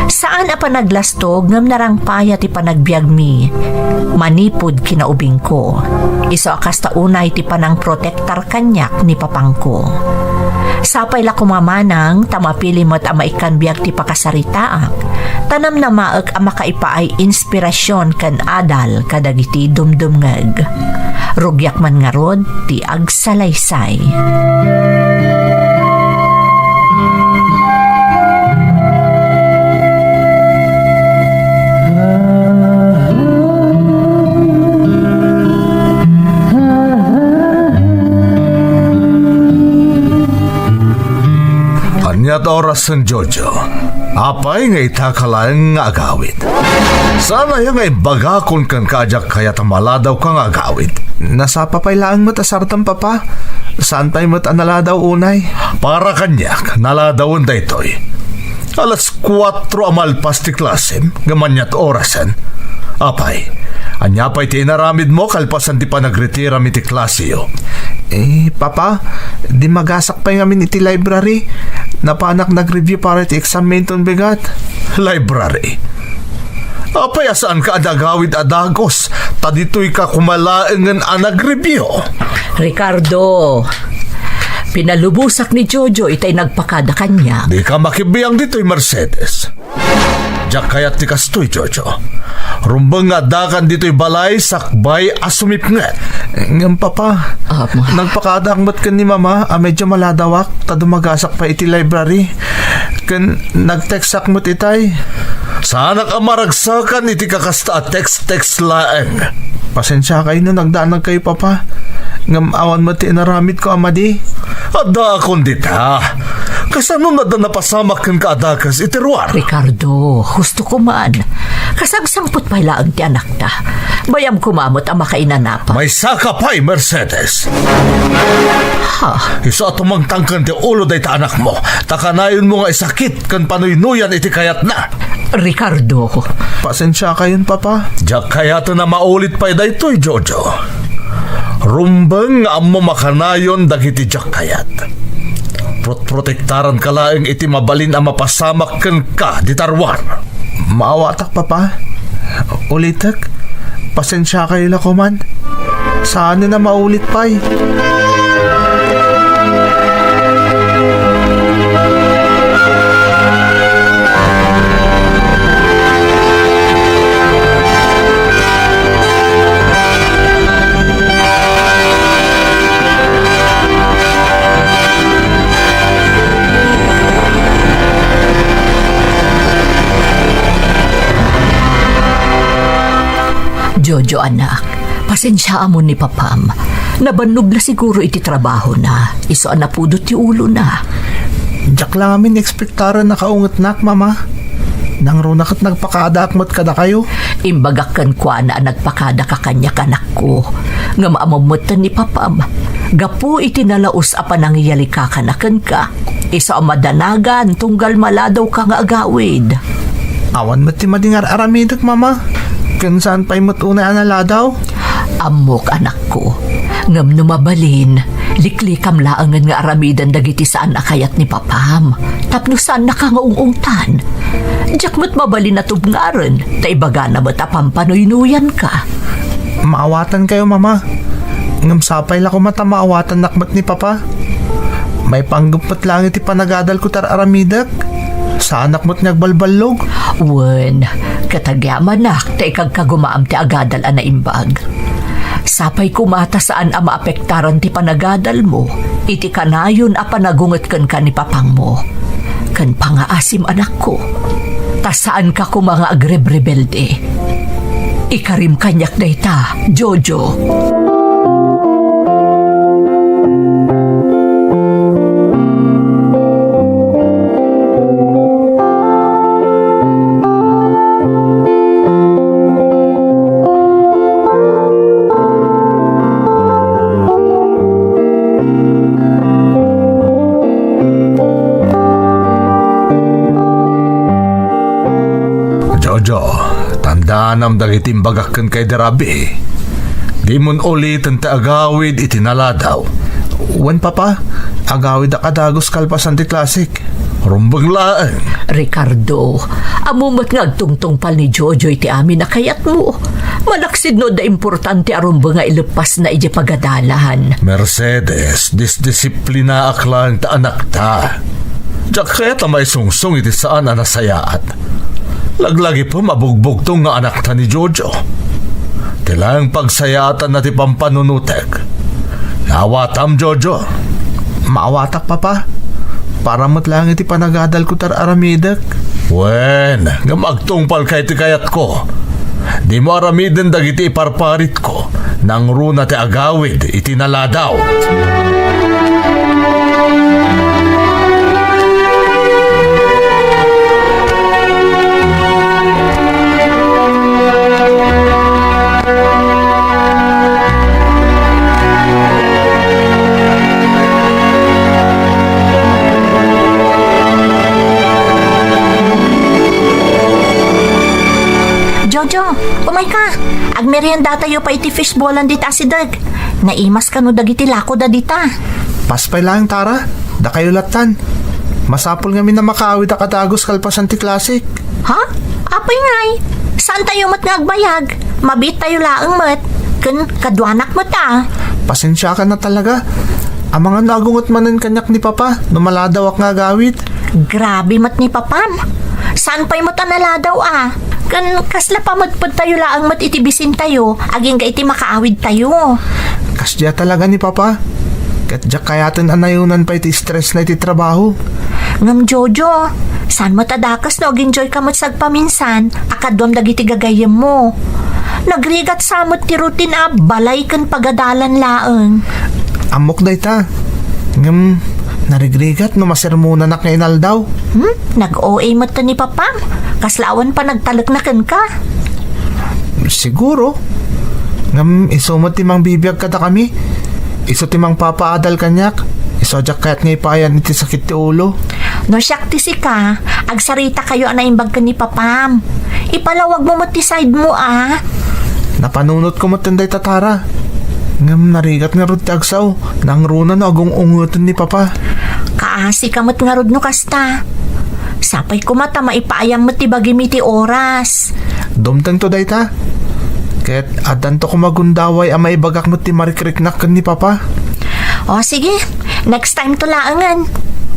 Saan a panaglastog ngem narangpaya ti panagbiagmi manipud kinaubingko. Isu a kasta unay ti panangprotektar kaniak ni papangko. Sapay la koma, Manang, ta mapili met a maikkan biag ti pakasaritaak. Ta namnamaek a makaipaay inspirasyon ken adal kadagiti dumdumngeg. Rugiak man ngarud ti agsalaysay. Ania ti orasen, Jojo? Apay nga ita ka laeng nga agawid? Saan aya nga imbagakon kenka a diak kayat a maladawka nga agawid? Nasapa pay laeng met a sartem, Papa. Saan pay met a naladaw unay. Para kaniak, naladawen daytoy. Alas kuatro a malpas ti klasem, ngem ania ti orasen? Apay, ania pay ti inaramidmo kalpasan ti panagretirami ti klaseyo? Eh, Papa, dimmagasak pay ngamin iti library. Napanak nag-review para iti exam mi inton bigat. Library? Apay a saanka a nagawid a dagus, ta ditoyka koma laengen a nag-review? Ricardo, pinalubosak ni Jojo itay nagpakada kaniak. Dika makibiang ditoy, Mercedes. Diak kayat ti kastoy, Jojo. Rumbeng nga addakan ditoy balay sakbay a sumipnget. Ngem, Papa, Ama. Nagpakadaak met ken ni Mama a medyo maladawak ta dumagasak pay iti library. Ken nag-textak met itay. Saanak a maragsakan iti kakasta a text-text laeng. Pasensiakayo no nagdanagkayo, Papa. Ngem awan met ti inaramidko a madi. Addaakon dita. Kasano adda napasamak kenka a dakes iti ruar? Ricardo, husto ko man. Kasangsangpet pay laeng ti anakta. Bayam koma met a makainanapa. Maysaka pay, Mercedes. Ha? Isu a tumangtangken ti ulo dayta anakmo, ta kanayonmo nga isakit ken panuynoyan iti kayatna. Ricardo. Pasensiakayon, Papa. Diak kayaten a maulit pay daytoy, Jojo. Rumbeng nga ammom a kanayon dagiti diak kayat. Protprotektaranka laeng iti mabalin a mapasamak kenka dita ruar. Maawatak, Papa. Ulitek. Pasensiakayo la koman. Saanen a maulit pay. Jojo, anak, pasensiaamon ni Papam. Nabannog la siguro iti trabahona, isu a napudot ti ulona. Diak la ngamin ekspektaren a kaungetnak, Mama. Nangruna ket nagpakadaak met kadakayo. Imbagak kenkuana a nagpakadaka kaniak, anakko. Ngem ammom metten ni Papam, gapu iti nalaus a panangiyalikakana kenka, isu a madanagan tunggal maladawka nga agawid. Awan met ti madi nga ar-aramidek, Mama. Ken saan pay met unay a naladaw? Ammok, anakko. Ngem no mabalin, liklikam laengen nga aramiden dagiti saan a kayat ni Papam, tapno saannaka nga ung-ungtan. Diak met mabalin a tubngaren, ta ibagana met a pampanuynuyanka. Maawatankayo, Mama. Ngem sapay la koma ta maawatannak met ni Papa. Maipanggep met laeng iti panagadalko ti ar-aramidek. Saanak met nga agbalballog. Wen, ket agyamanak ta ikagkagumaam ti agadal a naimbag. Sapay koma ta saan a maapektaran ti panagadalmo iti kanayon a panagunget kenka ni Papangmo. Ken pangaasim, anakko, ta saanka koma nga agrebrebelde. Ikarim kaniak dayta, Jojo. Jojo, tandaanam dagiti imbagak kenka idi rabii. Dimon uliten ti agawid iti naladaw. Wen, Papa, agawidak a dagus kalpasan ti klasik. Rumbeng laeng. Ricardo, ammo met nga agtungtungpal ni Jojo iti amin a kayatmo. Malaksid no adda importante a rumbe nga ileppasna idiay pagadalan. Mercedes, disdisiplinaak laeng ta anakta. Diak kayat a maisungsong iti saan a nasayaat. Laglagipem a bugbugtong nga anakta ni Jojo. Ti laeng pagsayaatanna ti pampanunotek. Naawatam, Jojo? Maawatak, Papa. Para met laeng iti panagadalko ti ar-aramidek. Wen, ngem agtungpalka iti kayatko. Dimo aramiden dagiti iparparitko. Nangruna ti agawid iti naladaw. Jojo, umayka. Agmeriendatayo pay iti fishballan dita asideg. Naimas kano dagiti lakoda dita. Pas pay laeng, Tara. Dakayo lattan. Masapul ngamin a makaawid a kadagus kalpasan ti klasik. Ha? Apay ngay? Saantayo met nga agbayag? Mabiittayo laeng met. Ken kaduanak met a. Pasensiakan a talaga. Amangan no agunget manen kaniak ni Papa no maladawak nga agawid. Grabe met ni Papam. Saan pay met a naladaw a? Ken kasla pamedpedtayo laeng met iti bisintayo agingga iti makaawidtayo. Kasdiay talaga ni Papa. Ket diak kayaten a nayonan pay ti stressna iti trabaho. Ngem Jojo, saan met a dakes no agenjoyka met sagpaminsan a kaduam dagiti gagayyemmo. Nagrigat sa met ti routine a balay ken pagadalan laeng. Ammok dayta. Ngem, narigrigat no masermonanak nga inaldaw. Hmm? Nag-O A met ni Papam. Kasla awan panagtalekna kenka. Siguro. Ngem isu met ti mangbibiag kadakami. Isu ti mangpapaadal kaniak. Isu a diak kayat nga ipaayan iti sakit ti ulo. No siak ti sika, agsaritakayo a naimbag ken ni Papam. Ipalawagmo met ti side mo a. Napanunotko met dayta, Tara. Ngem narigat ngarud ti agsao. Nangruna no agung-ungeten ni Papa. Kaasika met ngarud no kasta. Sapay koma ta maipaayam met ti bagim iti oras. Dumtengto dayta. Ket addanto koma gundaway a maibagak met ti marikriknak ken ni Papa. O sige, next time to laengen.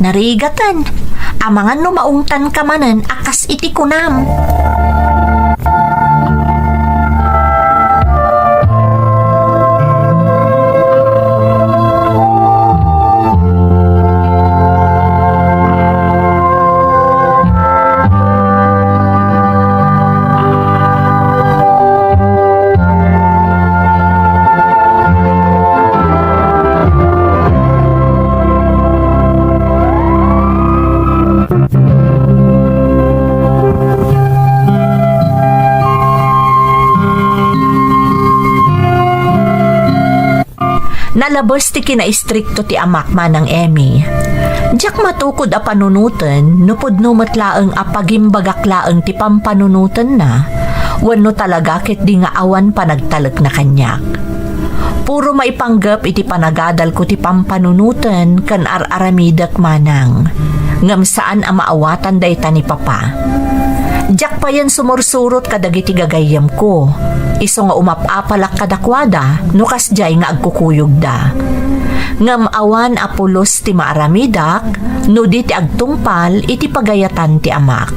Narigaten. Amangan no maungtanka manen a kas iti kunam. Nalabes ti kinaistrikto ti amak, Manang Emmy. Diak matukod a panunoten no pudno met laeng a pagimbagak laeng ti pampanunotenna, wenno talaga ketdi nga awan panagtalekna kaniak. Puro maipanggep iti panagadalko ti pampanunoten ken ar-aramidek, Manang, ngem saan a maawatan dayta ni Papa. Diak payen sumursurot kadagiti gagayyemko, isu nga umap-apalak kadakuada no kasdiay nga agkukuyogda. Ngem awan a pulos ti maaramidak no di ti agtungpal iti pagayatan ti amak.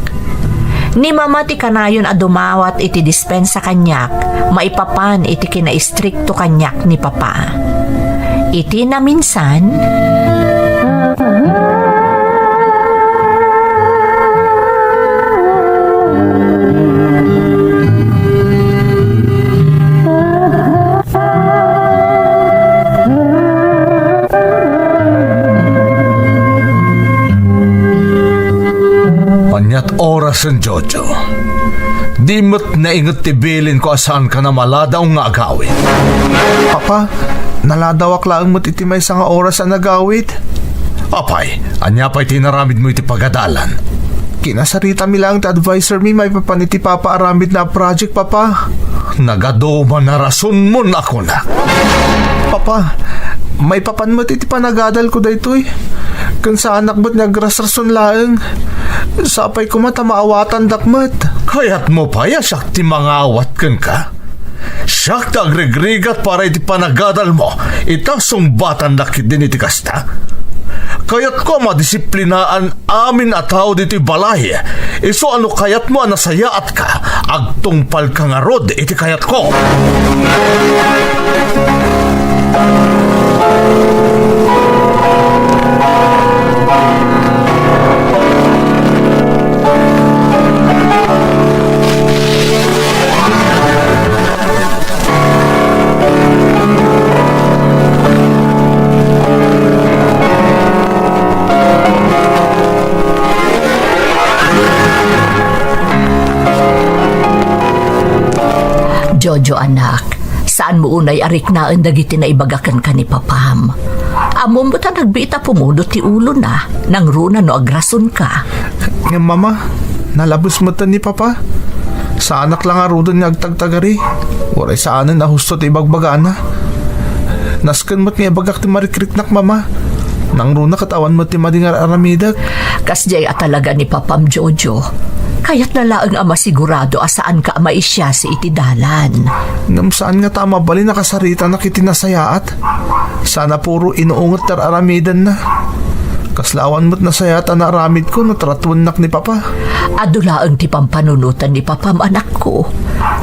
Ni Mama ti kanayon a dumawat iti dispensa kaniak maipapan iti kinaistrikto kaniak ni Papa. Iti naminsan, Aniat orasen, Jojo? Di met nainget ti bilinko a saanka a maladaw nga agawid. Papa, naladawak laeng met iti maysa nga oras a nagawid. Apay, ania pay ti inaramidmo iti pagadalan? Kinasaritami laeng ti adviser mi maipapan iti papaaramidna a project, Papa. Nagaduman a rasonmon a kunak. Papa, maipapan met iti panagadalko daytoy. Ken saanak met nga agrasrason laeng. Sapay koma ta maawatandak met. Kayatmo pay a siak ti mangawat kenka? Siak ti agrigrigat para iti panagadalmo, ita sungbatannak ketdin iti kasta. Kayatko a madisiplinaan amin a tao ditoy balay. Isu a no kayatmo a nasayaatka, agtungpalka ngarud iti kayatko. Jojo, anak, saanmo unay a riknaen dagiti naibagak kenka ni papam. Ammom met a nagbiit a pumuno ti ulona, nangruna no agrasonka. Ngem, Mama, nalabes met ni Papa. Saanak la ngaruden nga agtagtagari. Uray saanen a husto ti ibagbagana. Nasken met nga ibagak ti marikriknak, Mama. Nangruna ket awan met ti madi nga ar-aramidek. Kasdiay a talaga ni Papam, Jojo. Kayatna laeng a masigurado a saanka a maisiasi iti dalan. Ngem saan ngata a mabalin a kasaritanak iti nasayaat. Saan a puro inuunget ti ar-aramidenna. Kasla awan met nasayaat a naaramidko no tratuennak ni Papa. Adu laeng ti pampanunotan ni Papam, anakko.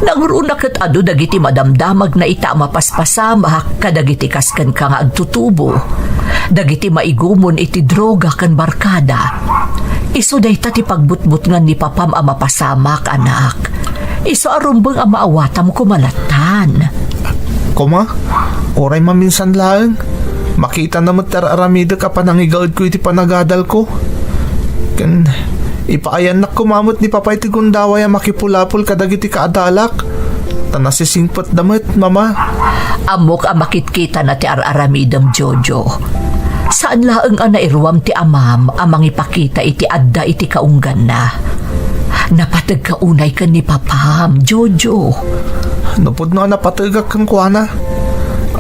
Nangruna ket adu dagiti madamdamagna ita a mapaspasamak kadagiti kas kenka nga agtutubo. Dagiti maigumon iti droga ken barkada. Isu dayta ti pagbutbutngan ni Papam a mapasamak, anak. Isu a rumbeng a maawatam koma lattan. Koma, uray maminsan laeng, makitana met ti ar-aramidek a panangigaedko iti panagadalko. Ken ipaayannak koma met ni Papa iti gundaway a makipulapol kadagiti kaadalak, ta nasisingpetda met, Mama. Ammok a makitkitana ti ar-aramidem, Jojo. Saan laeng a nairuam ti amam a mangipakita iti adda iti kaungganna. Napategka unay ken ni Papam, Jojo. No pudno a napategak kenkuana,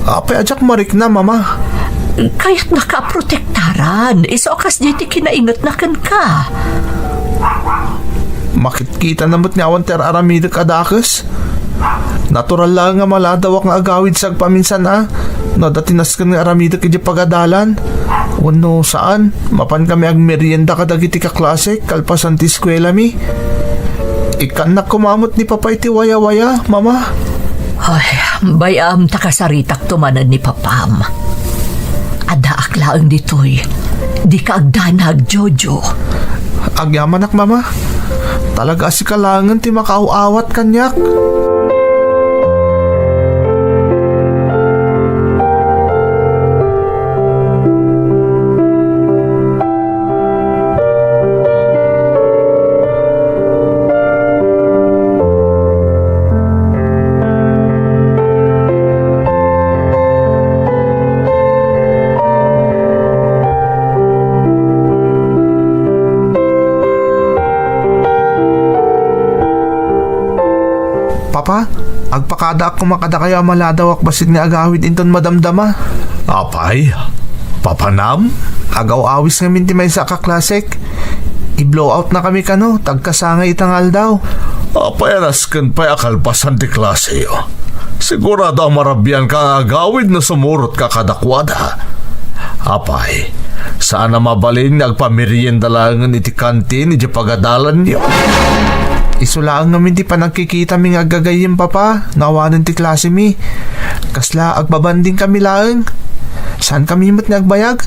apay a diak marikna, Mama? Kayatnaka a protektaran, isu a kasdiay ti kinaingetna kenka. Makitkitana met nga awan ti ar-aramidek a dakes. Natural laeng nga maladawak nga agawid sa agpaminsan a no adda ti nasken nga aramidek idiay pagadalan. Wenno saan, mapankami agmerienda kadagiti kaklasek kalpasan ti eskuelami. Ikkannak koma met ni Papa iti wayawaya, Mama. Ay, bay-am ta kasaritakto manen ni Papam. Addaak laeng ditoy. Dika agdanag, Jojo. Agyamanak, Mama. Talaga a sika laengen ti makaaw-awat kaniak. Papa, agpakadaak koma kadakayo a maladawak bassit nga agawid inton madamdama. Apay, papanam? Agaw-awis ngamin ti maysa a kaklasek. I-blow out na kami kano, tagkasangay ita nga aldaw. Apay a nasken pay a kalpasan ti klaseyo. Sigurado a marabianka nga agawid no sumurotka kadakuada. Apay, saan a mabalin nga agpamerienda laengen iti kantin idiay pagadalanyo. Isu laeng ngamin ti panagkikitami nga aggagayyem, Papa, no awanen ti klasemi. Kasla agbabanding kami laeng. Saan kami met nga agbayag?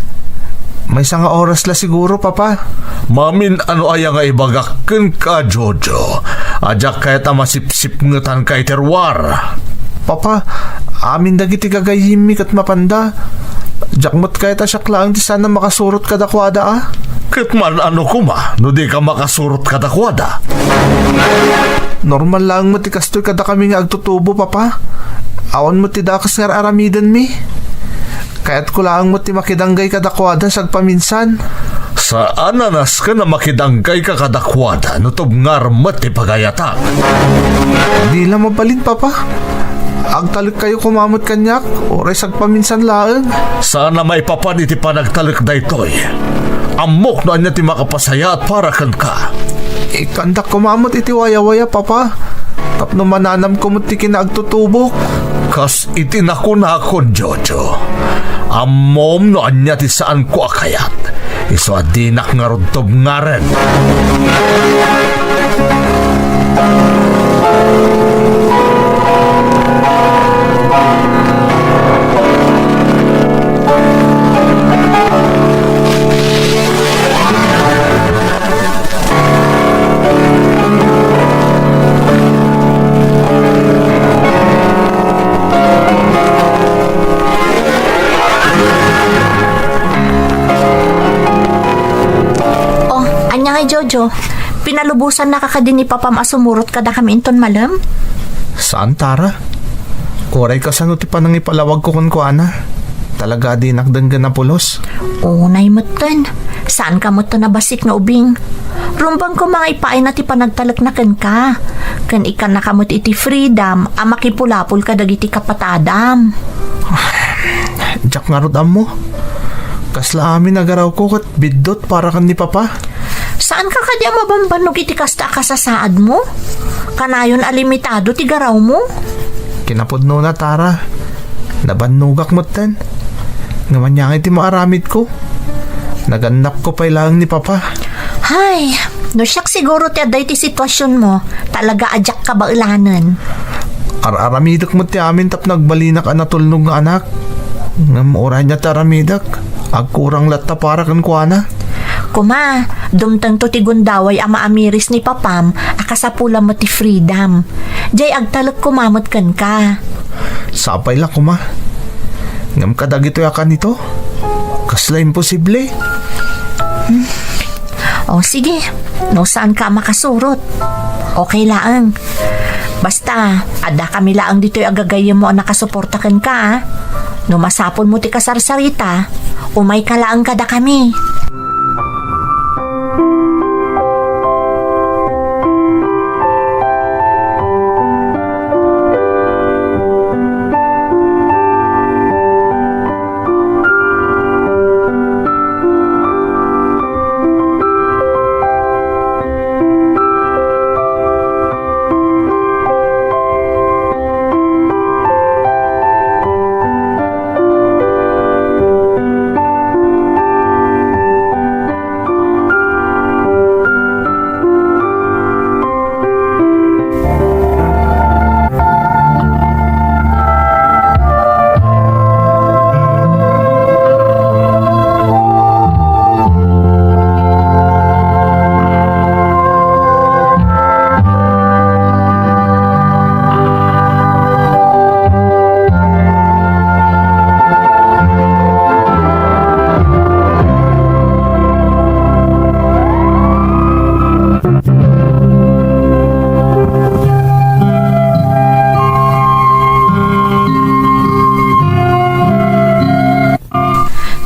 Maysa nga oras la siguro, Papa. Mamin-ano aya nga ibagak kenka, Jojo? A diak kayat a masipsipngetanka iti ruar. Papa, amin dagiti gagayyemmi ket mapanda. Diak met kayat a siak laeng ti saan a makasurot kadakuada a. Ket man-ano koma no dika makasurot kadakuada? Normal laeng met ti kastoy kadakami nga agtutubo, Papa. Awan met ti dakes nga ar-aramidenmi. Kayatko laeng met ti makidanggay kadakuada sagpaminsan. Saan a nasken a makidanggayka kadakuada no tubngar met ti pagayatak. Di la mabalin, Papa. Agtalekkayo koma met kaniak, uray sagpaminsan laeng. Saan a maipapan iti panagtalek daytoy. Ammok no ania ti makapasayaat para kenka. Ikkandak koma met iti wayawaya, Papa. Tapno mananamko met ti kinaagtutubok. Kas iti nakunakon, Jojo, ammom no ania ti saanko a kayat. Isu a dinak ngarud tubngaren. Oh, ania ngay, Jojo? Pinalubosannaka kadi ni Papam a sumurot kadakami inton malem? Saan, Tara. Uray kasano ti panangipalawagko kenkuana. Talaga a dinak denggen a pulos. Unay metten. Saanka metten a bassit nga ubing. Rumbeng koma nga ipaayna ti panagtalekna kenka. Ken ikkannaka met iti freedom a makipulapol kadagiti kapatadam. Diak ngarud ammo. Kasla amin a garawko ket biddut para ken ni Papa. Saanka kadi a mabambannog iti kasta a kasasaadmo? Kanayon a limitado ti garawmo? Kinapudnona, Tara. Nabannogak metten. Ngem ania ngay ti maaramidko? Nagannapko pay laeng ni Papa. Hay, no siak siguro ti adda iti situasionmo, talaga a diak kabaelanen. Ar-aramidek met ti amin tapno agbalinak a natulnog nga anak. Ngem uray ania ti aramidek, agkurang latta para kenkuana. Koma, dumtengto ti gundaway a maamiris ni Papam a kasapulan met ti freedom. Jay agtalek koma met kenka. Sapay la koma. Ngem kadagitoy a kanito, kasla imposible. O, sige. No saanka a makasurot, okay laeng. Basta, addakami laeng ditoy a gagayyemmo a nakasuporta kenka, a. No masapulmo ti kasarsarita, umayka laeng kadakami.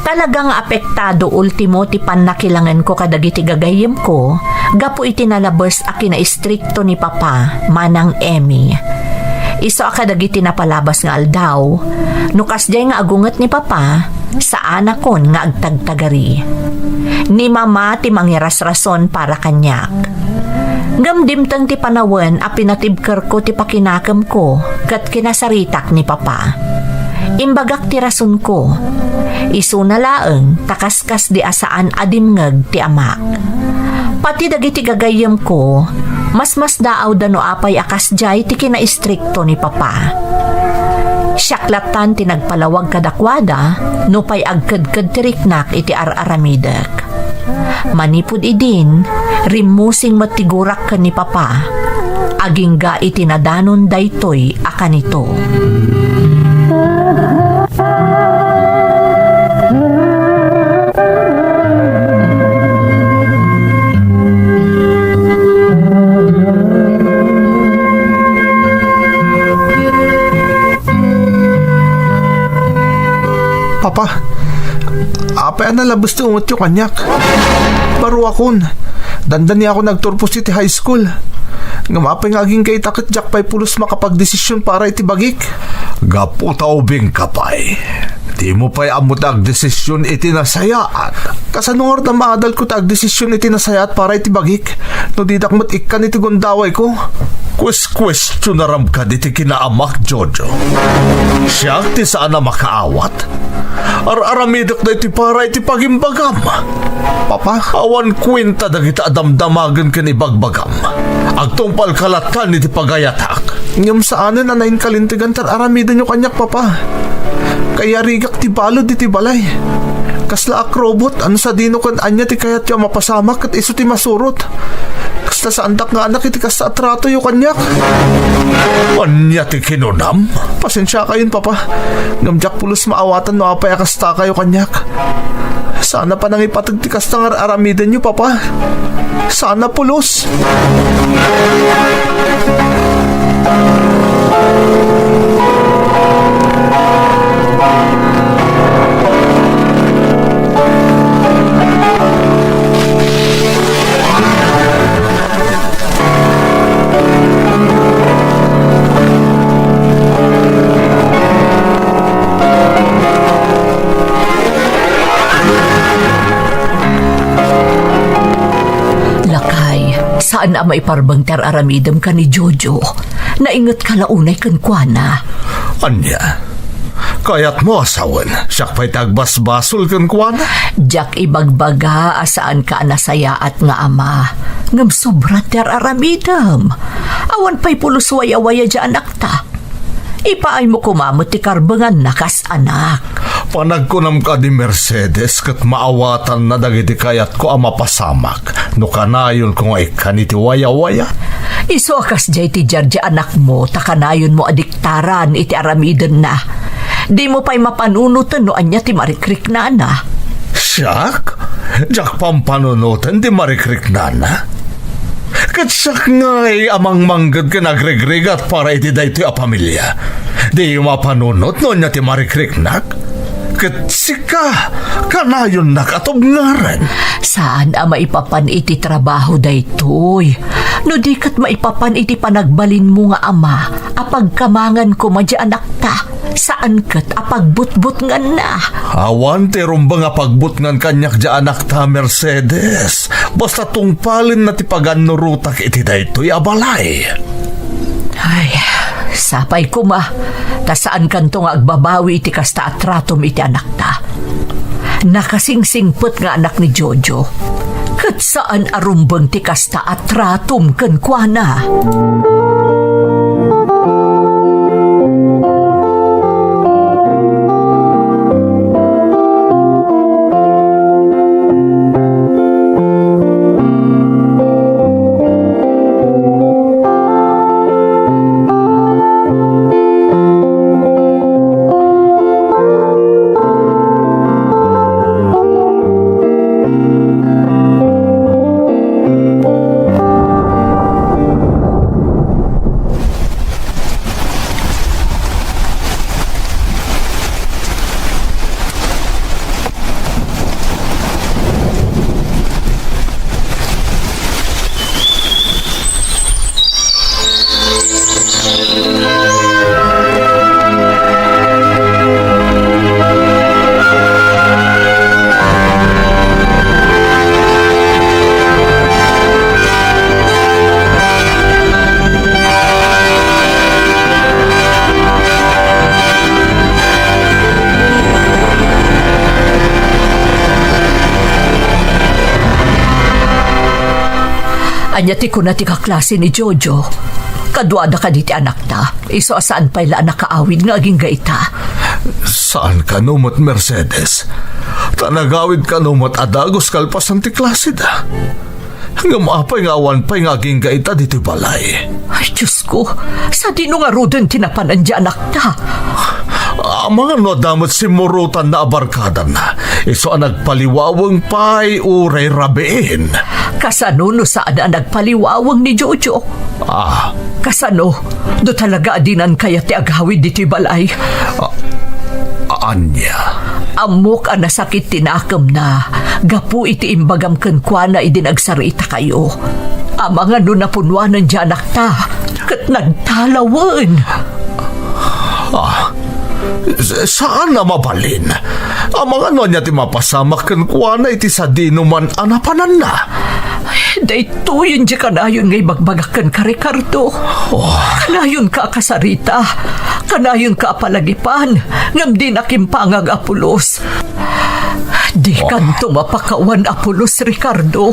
Talaga nga apektado ultimo ti pannakilangenko kadagiti gagayyemko gapu iti nalabes a kinaistrikto ni Papa, Manang Emmy. Isu a kadagiti napalabas nga aldaw, no kasdiay nga agunget ni Papa, saanakon nga agtagtagari. Ni Mama ti mangirasrason para kaniak. Ngem dimteng ti panawen a pinatibkerko ti pakinakemko ket kinasaritak ni Papa. Imbagak ti rasonko. Isuna laeng ta kaskasdi a saan a dimngeg ti amak. Pati dagiti gagayyemko, masmasdaawda no apay a kasdiay ti kinaistrikto ni Papa. Siak lattan ti nagpalawag kadakuada nupay agkedked ti riknak iti ar-aramidek. Manipud idin, rimmusing met ti gurak ken ni Papa. Agingga iti nadanon daytoy a kanito. Papa, apay a nalabes ti ungetyo kaniak? Baruakon, dandaniakon agturpos iti high school. Ngem apay nga agingga ita ket diak pay pulos makapagdesisyon para iti bagik? Gapu ta ubingka pay. Dimo pay ammo ti agdesisyon iti nasayaat. Kasano ngarud a maadalko ti agdesisyon iti nasayaat para iti bagik no didak met ikkan iti gundawayko? Kueskuestionaram kadi ti kinaamak, Jojo. Siak ti saan a makaawat. Ar-aramidek daytoy para iti pagimbagam. Papa, awan kuenta dagita a damdamagen ken ibagbagam. Agtungpalka lattan iti pagayatak. Ngem saanen a nainkalintegan ti ar-aramidenyo kaniak, Papa. Kayarigak ti balud iti balay. Kasla akrobot, ano sadino ken ania ti kayatyo a mapasamak ket isu ti masurot. Kasta saandak nga anak iti kasta a tratoyo kaniak. Ania ti kinunam? Pasensiakayon, Papa. Ngem diak pulos maawatan no apay a kastakayo kaniak. Saan a panangipateg ti kasta nga ar-aramidenyo, Papa. Saan a pulos. Lakay, saan a maiparbeng ti ar-aramidem ken ni Jojo. Naingetka la unay kenkuana. Ania? Kayatmo a sawen, siak pay ti agbasbasol kenkuana? Diak ibagbaga a saanka a nasayaat nga ama, ngem sobra ti ar-aramidem. Awan pay pulos wayawaya diay anakta. Ipaaymo koma met ti karbenganna kas anak. Panagkunam kadi, Mercedes, ket maawatanna dagiti kayatko a mapasamak no kanayonko nga ikkan iti wayawaya. Isu a kasdiay ti diardiay anakmo ta kanayonmo a diktaran iti aramidenna. Dimo pay mapanunoten no ania ti marikriknana. Siak? Diak pampanunoten ti marikriknana. Ket siak ngay a mangmangged ken agrigrigat para iti daytoy a pamilia. Diyo mapanunot no ania ti marikriknak? Ket sika, kanayonnak a tubngaren. Saan a maipapan iti trabaho daytoy. No di ket maipapan iti panagbalinmo nga ama a pagkamangan koma diay anakta, saan ket a pagbutbutnganna. Awan ti rumbeng a pagbutngan kaniak diay anakta, Mercedes. Basta tungpalenna ti pagannurotak iti daytoy a balay. Ay, sapay koma, ta saankanto nga agbabawi iti kasta a tratom iti anakta. Nakasingsingpet nga anak ni Jojo, ket saan a rumbeng ti kasta a tratom kenkuana. Ania ti kuna ti kaklase ni Jojo? Kaduada kadi ti anakta? Isu a saan pay la a nakaawid nga agingga ita. Saan kano met, Mercedes? Ta nagawid kano met a dagus kalpasan ti klaseda. Ngem apay nga awan pay nga agingga ita ditoy balay? Ay, Diosko, sadino ngaruden ti napanan diay anakta? Amangan no adda met simmurotanna a barkadanna, isu a nagpaliwaweng pay uray rabiin. Kasano no saan a nagpaliwaweng ni Jojo? Ah. Kasano? Do talaga a dinan kayat ti agawid ditoy balay? A-, ania? Ammok a nasakit ti nakemna gapu iti imbagam kenkuana idi nagsariitakayo. Amangan no napunwanen diay anakta ket nagtalawen. Ah, S-, saan a mabalin. Amangan no ania ti mapasamak kenkuana iti sadinoman a napananna. Daytoyen ti kanayon nga ibagbagak kenka, Ricardo. Oh. Kanayonka a kasarita. Kanayonka a palagipan. Ngem dinak impangag a pulos. Dikanto mapakawan a pulos, Ricardo.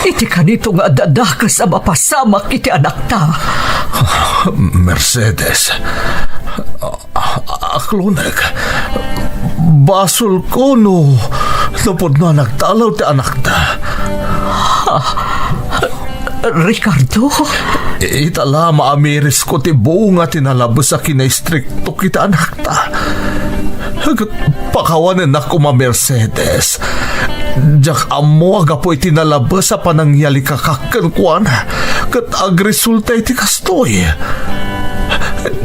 Iti kanito nga adda dakes a mapasamak iti anakta. Mercedes, a-, a-, aklonek. Basolko no, no pudno a nagdalaw ti anakta. Ricardo? Ita la maamirisko ti bunga ti nalabes a kinaistrikto iti anakta. Ket pakawanennak koma, Mercedes. Diak ammo a gapu iti nalabes a panangyalikakak kenkuana ket agresulta iti kastoy.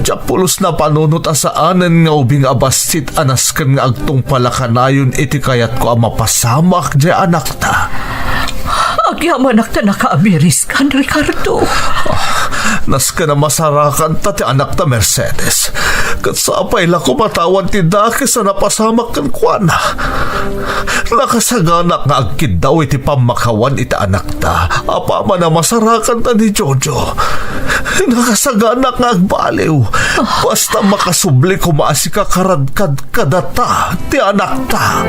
Diak pulos napanunot a saanen nga ubing a bassit a nasken nga agtungpal a kanayon iti kayatko a mapasamak diay anakta. Agyamanak ta nakaamiriskan, Ricardo. Nasken a masarakanta ti anakta, Mercedes. Ket sapay la koma ta awan ti dakes a napasamak kenkuana. Nakasaganak nga agkiddaw iti pammakawan iti anakta apaman a masarakanta ni Jojo. Nakasaganak nga agbaliw. Basta makasubli koma a sika karadkad kadata ti anakta.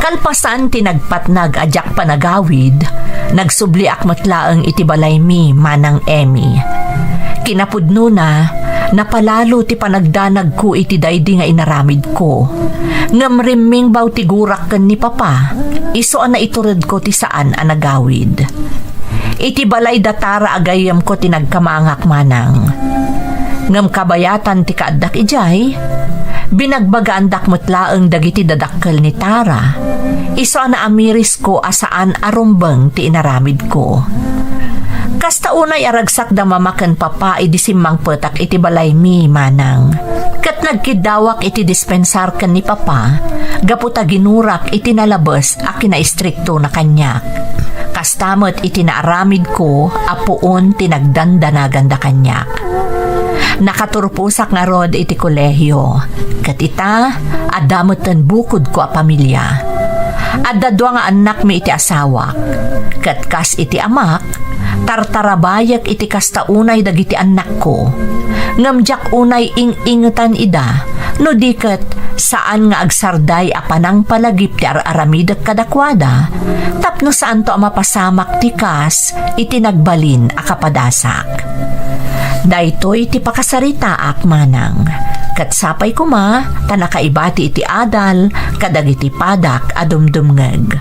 Kalpasan ti nagpatnag a diak panagawid, nagsubliak met laeng iti balaymi, Manang Emmy. Kinapudnona, napalalo ti panagdanagko iti daydi nga inaramidko. Ngem rimmingbaw ti gurak ken ni Papa, isu a naituredko ti saan a nagawid. Iti balay da Tara a gayyemko ti nagkamangak, Manang. Ngem kabayatan ti kaaddak idiay, binagbagaandak met laeng dagiti dadakkel ni Tara, isu a naamirisko a saan a rumbeng ti inaramidko. Kasta unay a ragsakda Mama ken Papa idi simmangpetak iti balaymi, Manang. Ket nagkiddawak iti dispensar ken ni Papa gapu ta ginurak iti nalabes a kinaistriktona kaniak. Kasta met iti naaramidko a puon ti nagdandanaganda kaniak. Nakaturposak ngarud iti kolehio, ket ita, adda metten bukodko a pamilia. Adda dua nga annakmi iti asawak, ket kas iti amak, tartarabayek iti kasta unay dagiti annakko. Ngem diak unay ing-ingetan ida, no di ket saan nga agsarday a panangpalagip ti ar-aramidek kadakuada, tapno saanto a mapasamak ti kas iti nagbalin a kapadasak. Daytoy ti pakasaritaak, Manang, ket sapay koma ta nakaibati iti adal kadagiti padak a dumdumngeg.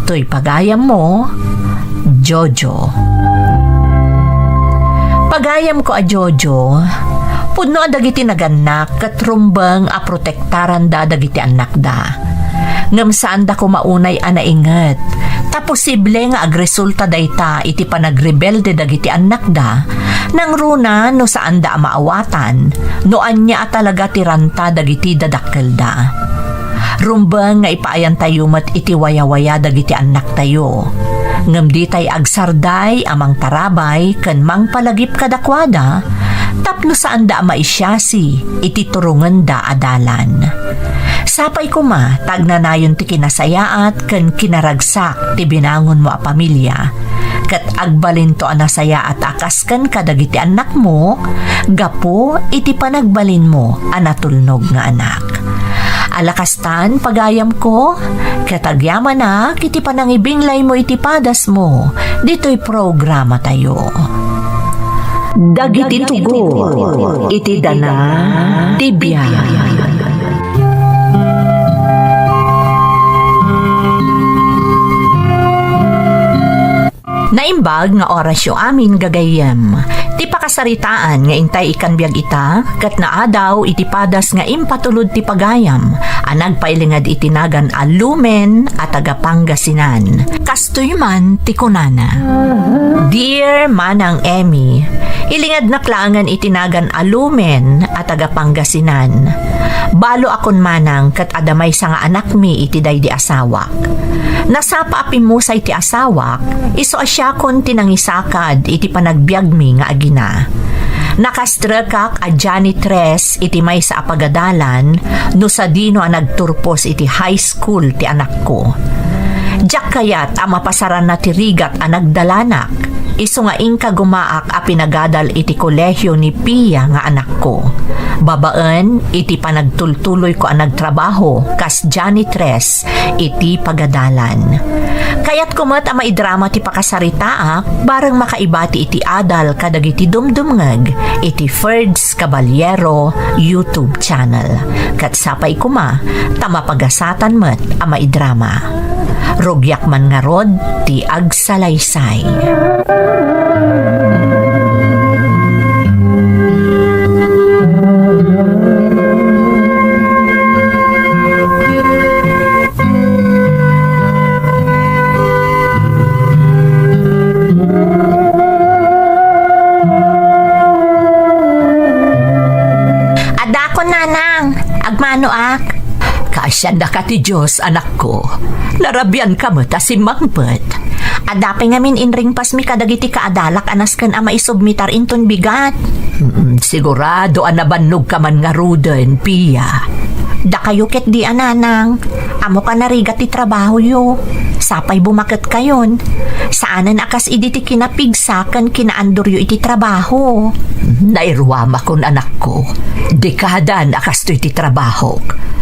Toy pagayammo, Jojo. Pagayamko a Jojo, pudno a dagiti nagannak ket rumbeng a protektaranda dagiti annakda. Ngem saanda koma unay a nainget, ta posible nga agresulta dayta iti panagrebelde dagiti annakda, nangruna no saanda a maawatan, no ania a talaga ti ranta dagiti dadakkelda. Rumbeng nga ipaayantayo met iti wayawaya dagiti annaktayo. Ngem ditay agsarday a mangtarabay ken mangpalagip kadakuada tapno saanda a maisiasi iti turongenda a dalan. Sapay koma ta agnanayon ti kinasayaat ken kinaragsak ti binangonmo a pamilia, ket agbalinto a nasayaat a kas ken kadagiti annakmo gapu iti panagbalinmo a natulnog nga anak. Ala kastan, pagayamko, ket agyamanak iti panangibinglaymo iti padasmo ditoy programatayo. Dagiti tugot iti dana ti biag. Naimbag nga orasyo amin, gagayyem. Ti pakasaritaan nga intay ikan biag ita, ket naadaw iti padas nga impatulod ti pagayam a nagpailinged iti nagan a Lumen a taga Pangasinan. Kastoy man ti kunana, Dear Manang Emmy, ilingadnak laengen iti nagan a Lumen a taga Pangasinan. Balo akon manang ket adda maysa nga anakmi iti daydi asawak. Nasapa a pimmusay ti asawak, isu a siakon ti nangisakad iti panagbiagmi nga agina. Nakastrekak a janitress iti maysa a pagadalan no sadino a nagturpos iti high school ti anakko. Diak kayat a mapasaranna ti rigat a nagdalanak, isu nga inka gumaak a pinagadal iti kolehio ni Pia nga anakko, babaen iti panagtultuloyko a nagtrabaho kas janitress iti pagadalan. Kayatko met a maidrama ti pakasaritaak bareng makaibati iti adal kadagiti dumdumngeg iti Ferds Caballero YouTube channel. Ket sapay koma ta mapagasatan met a maidrama. Rugiak man ngarud ti agsalaysay. Adakon, nanang, agmanoak. Kaasiannaka ti Dios, anakko. Narabianka met a simmangpet. Adda pay ngamin inringpasmi kadagiti kaadalak a nasken a maisubmitar inton bigat. Mm, sigurado a nabannogka man ngaruden, Pia. Dakayo ketdi a, nanang. Ammoka narigat ti trabahoyo. Sapay bumaketkayon. Saanen a kas idi ti kinapigsa ken kinaandoryo iti trabaho. Nairuamakon, anakko. Dekadan a kastoy ti trabahok.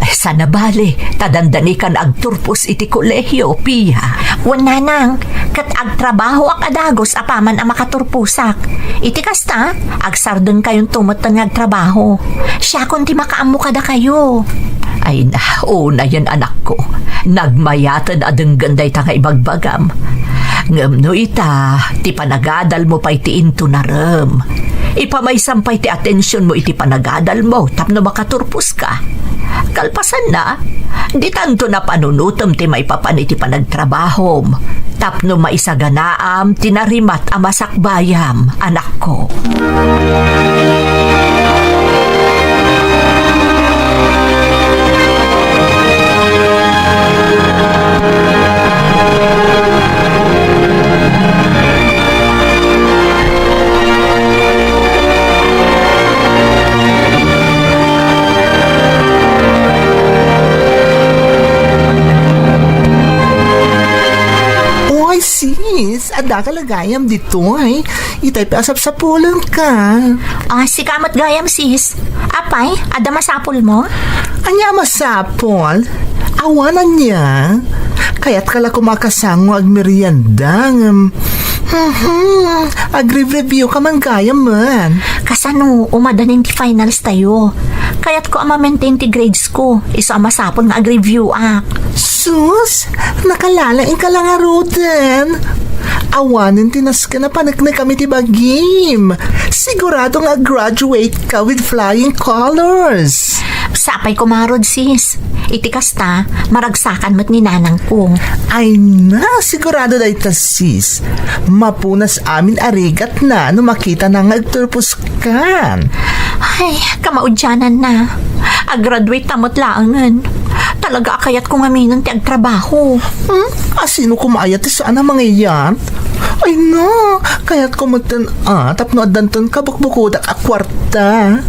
Ay, sana bale, ta dandanikan agturpos iti kolehio, Pia. Wen, nanang, ket agtrabahoak a dagus apaman a makaturposak. Iti kasta, agsardengkayonto metten nga agtrabaho. Siakon ti makaammo kadakayo. Ay na, unayen, anakko. Nagmayaten a denggen dayta nga ibagbagam. Ngem no ita, ti panagadalmo pay ti intunarem. Ipamaysam pay ti atensionmo iti panagadalmo tapno makaturposka. Kalpasanna, ditanto napanunotem ti maipapan iti panagtrabahom tapno maisaganaam ti narimat a masakbayam, anakko. Oy, sis, adda ka la gayam ditoy. Itay pay a sapsapulenka. Ah, sika met gayam, sis. Apay, adda masapulmo? Ania a masapul? Awan ania. Kayatka la koma a kasango agmerienda, ngem, mhm, agre-review ka man gayam man. Kasano, umadanin ti finals tayo. Kayatko a ma-maintain ti grades ko. Isu a masapul nga agreviewak. Sus, nakalalaing ka la ngaruden. Awanen ti nasken a paneknekam iti bagim. Sigurado nga graduate ka with flying colors. Sapay koma ngarud, sis. Iti kasta, maragsakan met ni nanangko. Ay na, sigurado dayta, sis. Mapunas amin a rigatna no makitana nga agturpos kan. Ay, kamaudiananna. Agraduate ta met laengen. Talaga a kayatko ngaminen ti agtrabaho. Hmm? Asino koma aya ti saan a mangayat? Ay na, kayatko metten a tapno addanton kabukbukodak a kuarta.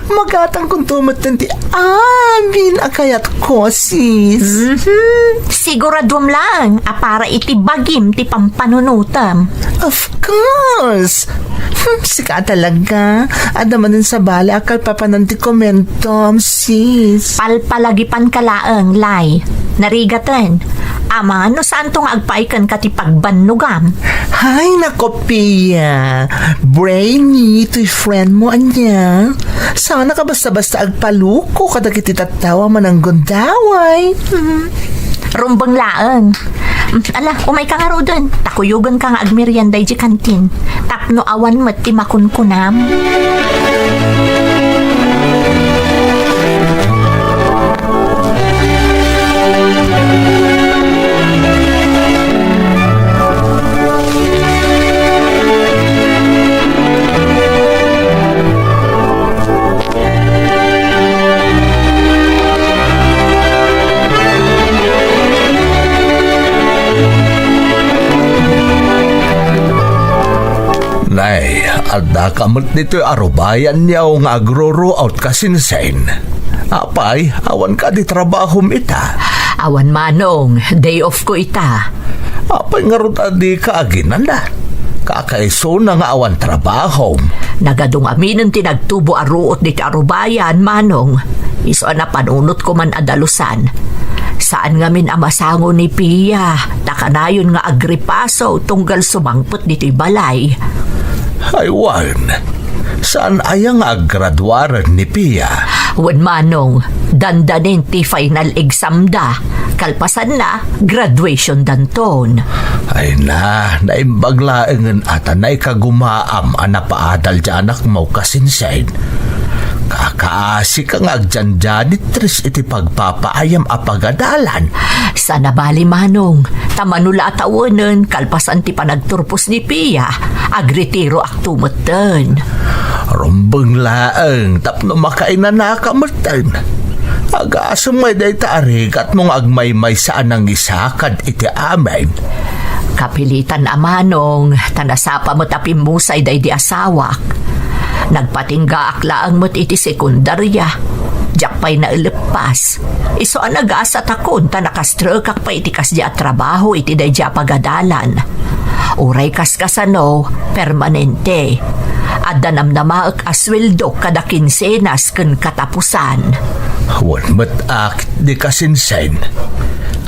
Magatangkonto metten ti amin a kayatko, sis. Mhm. Siguraduam laeng a para iti bagim ti pampanunotem. Of course. Hmm, sika talaga. Adda manen sabali a kalpapanan ti komentom, sis. Palpalagipanka laeng, Lay. Narigaten. Amangan no saanto nga agpaay kenka ti pagbannogam. Hay, nako, Pia. Brainy, toy friend mo, ania? Saan ka basta-basta agpaluko kadagiti tattao a mananggundaway. Hmm. Rumbeng laeng. Hmm, ala, umayka ngaruden. Ta kuyogenka nga agmerienda idiay kantin. Tapno awan met ti makunkunam. Nay, addaka met ditoy arubayan yaw nga agruruot kasinsin. Apay, awan kadi trabahom ita? Awan, Manong, day off ko ita. Apay ngarud a dika aginana? Kakaisuna nga awan trabahom. Nagadong aminen ti nagtubo a ruot ditoy arubayan, Manong. Isu a napanunotko man a dalusan. Saan ngamin a masango ni Pia, ta kanayon nga agripaso tunggal sumangpet ditoy balay. Ay, wen. Saan aya nga aggraduaren ni Pia? Wen, Manong, dandanin ti final exam da. Kalpasanna, graduation danton. Ay na, naimbag laengen a ta naikagumaam a napaadal ti anakmo kasinsin. Kakaasika nga agjanjanitres iti pagpapaayam a pagadalan. Saan a bali, Manong, ta mano la a tawenen kalpasan ti panagturpos ni Pia, agritiroakto metten. Rumbeng laeng tapno makainanaka metten. Agasem ngay dayta a rigatmo nga agmaymaysa a nangisakad iti amin. Kapilitan a, Manong, ta nasapa met a pimmusay daydi asawak. Nagpatinggaak laeng met iti sekundaria. Diak pay naeleppas. Isu a nagasatakon ta nakastrekak pay iti kasdi a trabaho iti daydi a pagadalan. Uray kaskasano, permanente. Adda namnamaek a sueldo kada kinsenas ken katapusan. Wen met a ketdi kasinsin.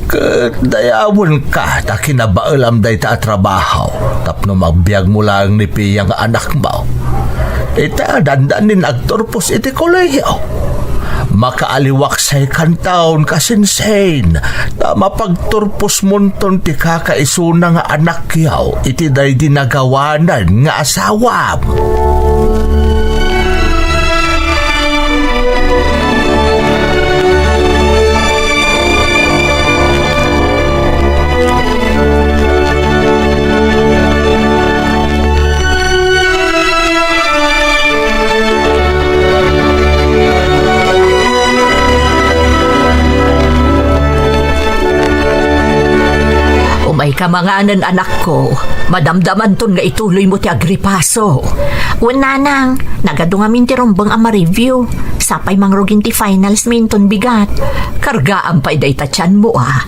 Ket dayawenka ta kinabaelam dayta a trabaho tapno mabiagmo laeng ni Pia nga anakmo. Ita, dandanin agturpos iti kolehiyo. Makaaliwak say kantaon kasinsin ta mapagturposmonton ti kakaisuna nga anakyo iti daydi nagawanan nga asawam. Umayka manganen, anakko. Madamdamanton nga ituloymo ti agripaso. Wen, nanang, nagadu ngamin ti rumbeng a ma-review. Sapay mangrugin ti finals mi inton bigat. Kargaam pay dayta tianmo, a.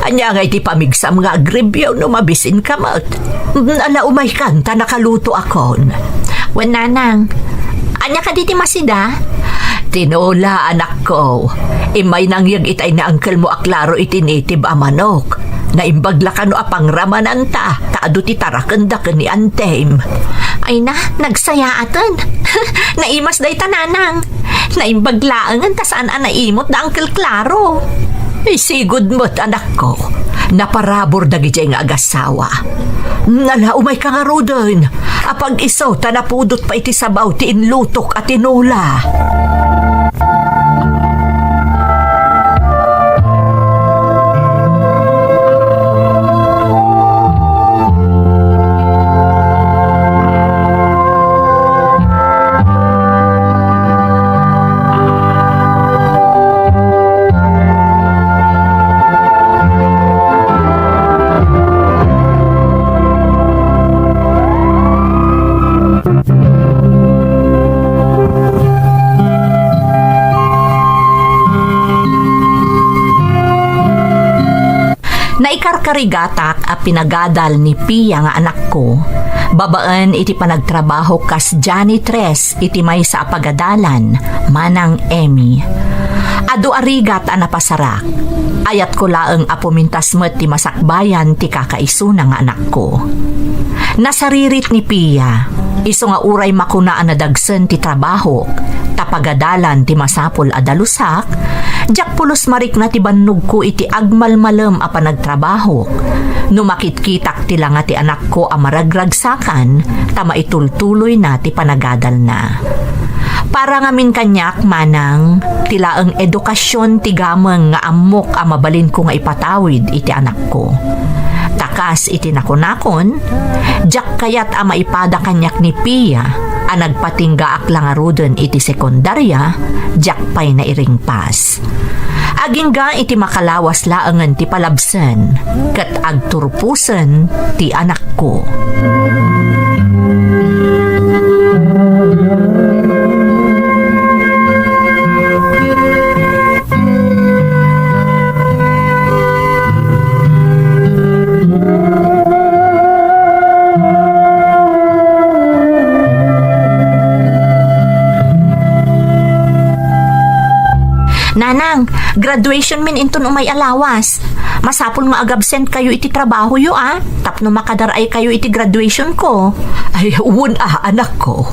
Ania ngay ti pamigsam nga agreview no mabisinka met? Ala, umaykan ta nakalutoakon. Wen, nanang, ania kadi ti masida? Tinola, anakko. Immay nangyeg itay ni angkelmo a Claro iti native a manok. Naimbag la kano a pangramananta, ta adu ti tarakenda ken ni Antem. Ay na, nagsayaaten. Naimas dayta, nanang. Naimbag laengen ta saan a naimut da Uncle Claro. Isigud met, anakko. Naparabur dagidiay nga agasawa. Nala, umayka ngaruden. Apag-isu ta napudot pay ti sabaw ti inlutok a tinola. Ikarkarigatak a pinagadal ni Pia nga anakko, babaen iti panagtrabaho kas janitress iti maysa a pagadalan, Manang Emmy. Adu a rigat a napasarak. Ayatko laeng a pumintas met ti masakbayan ti kakaisuna nga anakko. Nasaririt ni Pia, isu nga uray makuna a nadagsen ti trabahok, ta pagadalan ti masapul a dalusak, diak pulos marikna ti bannogko iti agmalmalem a panagtrabahok. No makitkitak ti langa ti anakko a maragragsakan, ta maitultuloyna ti panagadalna. Para ngamin kaniak, Manang, ti laeng edukasion ti gameng nga ammok a mabalinko nga ipatawid iti anakko. Ta kas iti nakunakon, diak kayat a maipada kaniak ni Pia a nagpatinggaak la ngaruden iti sekundaria, diak pay nairingpas. Agingga iti makalawas laengen ti palabsen ket agturposen ti anakko. Nanang, graduation min inton umay a lawas. Masapul nga agabsent kayo iti trabahoyo, a, tapno makadar-ay kayo iti graduation ko. Ay, wen a, anakko.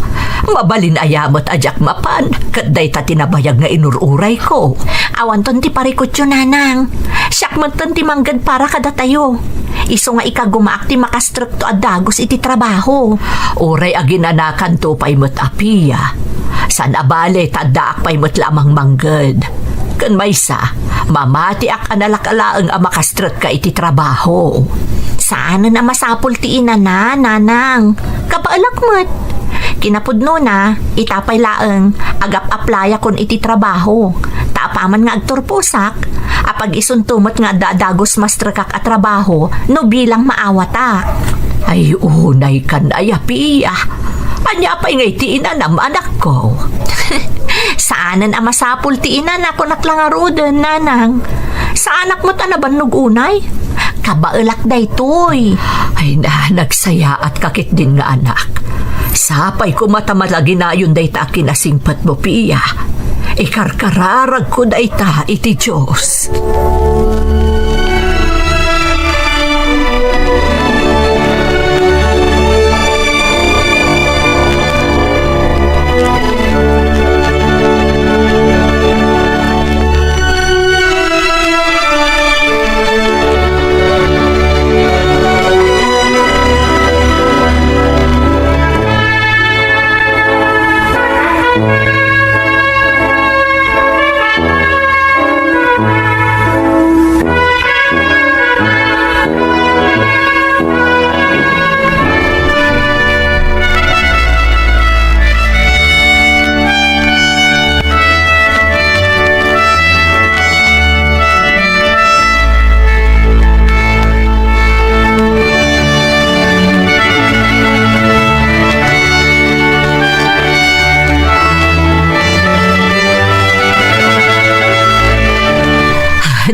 Mabalin aya met a diak mapan, ket dayta ti nabayag nga inur-urayko. Awanton ti parikutyo, Nanang. Siak metten ti mangged para kadatayo. Isu nga ikagumaak ti makastrekto a dagus iti trabaho. Uray aginanakanto pay met a Pia. Saan a bale, ta addaak pay met la a mangmangged. Ken maysa, mamatiak a nalaka laeng a makastrekka iti trabaho. Saanen a masapul ti inana, Nanang. Kabaelak met. Kinapudnona, ita pay laeng, agap-aplayakon iti trabaho. Ta apaman nga agturposak, apag-isunto met nga adda a dagus mastrekak a trabaho no bilang maawatak. Ay, unay kan aya, Pia. Ania pay ngay ti inanam, anakko? Saanen a masapul ti inana, kunak la ngaruden, Nanang. Saanak met a nabannog unay. Kabaelak daytoy. Ay na, nagsayaatka ketdin nga anak. Sapay koma ta malaginayon dayta a kinasingpetmo, Pia. Ikarkararagko dayta iti Dios.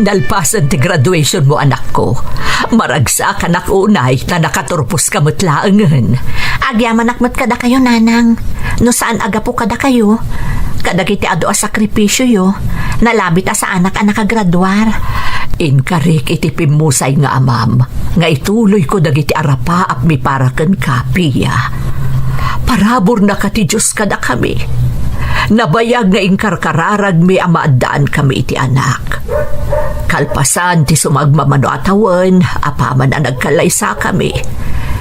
Nalpasen ti graduation mo, anakko. Maragsakanak unay ta nakaturposka met laengen. Agyamanak met kadakayo, Nanang. No saan a gapu kadakayo, kadagiti adu a sakripisioyo, nalabit a saanak a nakagraduar. Inkarik iti pimmusay nga amam nga ituloyko dagiti arapaapmi para kenka, Pia. Paraburna ka ti Dios kadakami. Nabayag nga inkarkararagmi a maaddaankami iti anak. Kalpasan ti sumagmamano a tawen, apaman a nagkallaysakami,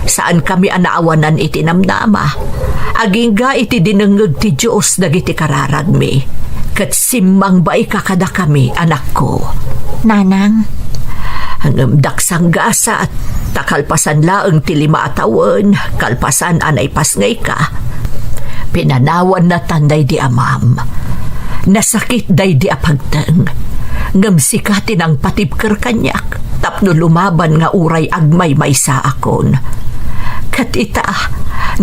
saankami a naawanan iti namnama. Agingga iti dinengngeg ti Dios dagiti kararagmi, ket simmangbaika kadakami, anakko. Nanang. Ngem dak sanggasat, ta kalpasan laeng ti lima a tawen, kalpasan a naipasngayka, pinanawan natan daydi amam. Nasakit daydi a pagteng, ngem sika ti nangpatibker kaniak tapno lumaban nga uray agmaymaysaakon. Ket ita,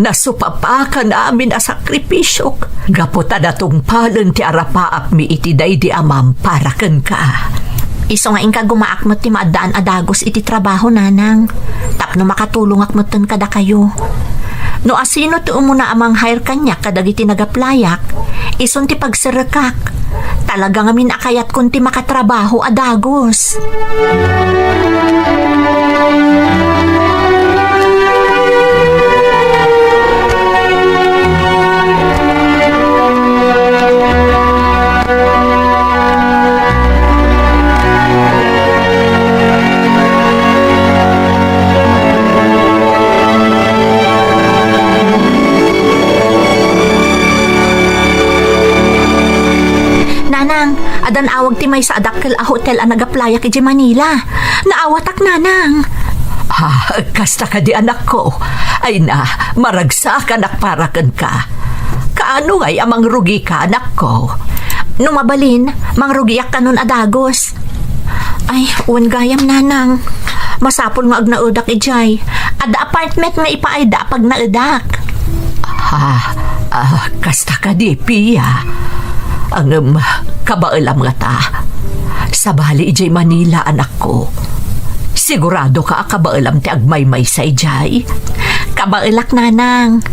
nasupapakan amin a sakripisiok gapu ta natungpalen ti arapaapmi iti daydi amam para kenka. Isu nga inka gumaak met ti maaddaan a dagus iti trabaho, nanang, tapno makatulongak metten kadakayo. No asino ti umuna a mang-hire kaniak kadagiti nagaplayak, isun ti pagserrekak. Talaga ngamin a kayatkon ti makatrabaho a dagus. Nanang, addan awag ti maysa a dakkel a hotel a nagaplayak idiay Manila. Naawatak, nanang. Ah, kasta kadi, anakko? Ay na, maragsakanak para kenka. Kaano ngay a mangrugika, anakko? No mabalin, mangrugiak kanon a dagus. Ay, wen gayam, nanang. Masapul nga agnaedak idiay. Adda apartment nga ipaayda a pagnaedak. Ah, ah, kasta kadi, Pia. Ngem, kabaelam ngata. Sabali idiay Manila, anakko. Siguradoka a kabaelam ti agmaymaysa idiay? Kabaelak, nanang.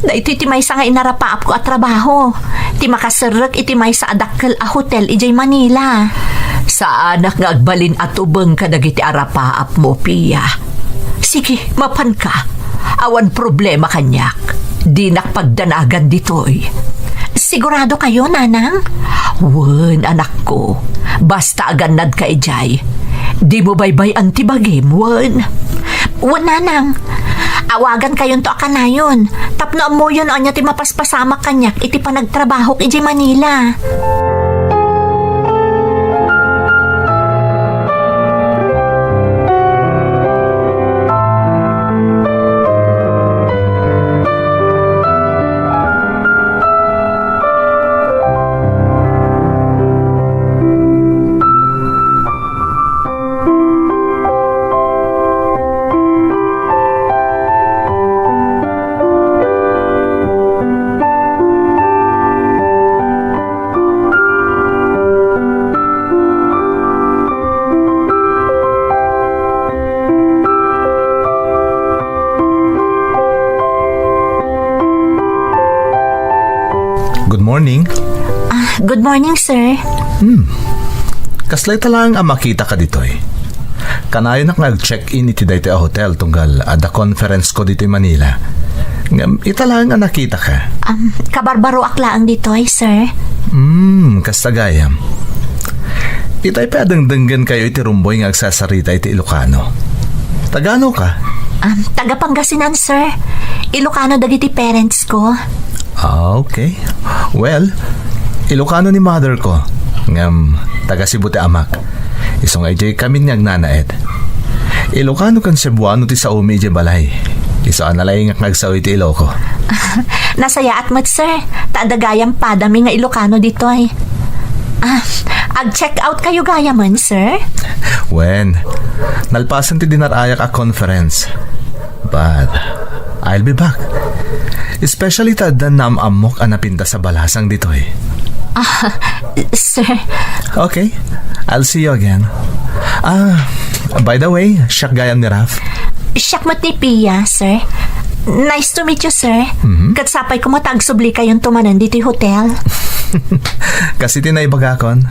Daytoy ti maysa nga inarapaapko a trabaho. Ti makaserrek iti maysa a dakkel a hotel idiay Manila. Saanak nga agbalin a tubeng kadagiti arapaapmo, Pia. Sige, mapanka. Awan problema kaniak. Dinak pagdanagan ditoy. Sigurado kayo, nanang? Wen, anakko. Basta agannadka idiay. Dimo baybay-an ti bagim, wen. Wen, nanang. Awagan kayonto a kanayon. Tapno ammoyon no ania ti mapaspasamak kaniak iti panagtrabahok idiay Manila. Good morning. Ah, good morning, sir. Hmm. Kasla ita laeng a makitaka ditoy? Kanayonak nga ag-check-in iti daytoy a hotel tunggal adda conference ko ditoy Manila. Ngem ita laeng a nakitaka. Um, kabarbaroak laeng ditoy, sir. Hmm, kasta gayam. Itay pay a dengdenggenkayo iti rumboy nga agsasarita iti Ilocano. Taga-anoka? Um, taga Pangasinan, sir. Ilocano dagiti parents ko. Ah, okay. Well, Ilocano ni mother ko. Ngem, taga Cebu ti amak. Isu nga idiay kamin nga agnanaed. Ilocano ken Cebuano ti saomi idiay balay. Isu a nalaingak nga agsao iti Iloco. Nasayaat met, sir. Ta adda gayam padami nga Ilocano ditoy. Ah, ag-check out kayo gayamen, sir? Wen, nalpasen ti dinar-ayak a conference. But I'll be back. Especially ta adda naam-ammok a napintas a balasang ditoy. Ah, sir. Okay. I'll see you again. Ah, by the way, siak gayam ni Raf. Siak met ni Pia, sir. Nice to meet you, sir. Mhm. Ket sapay koma ta agsubli kayonto manen ditoy hotel. Kas iti naibagakon,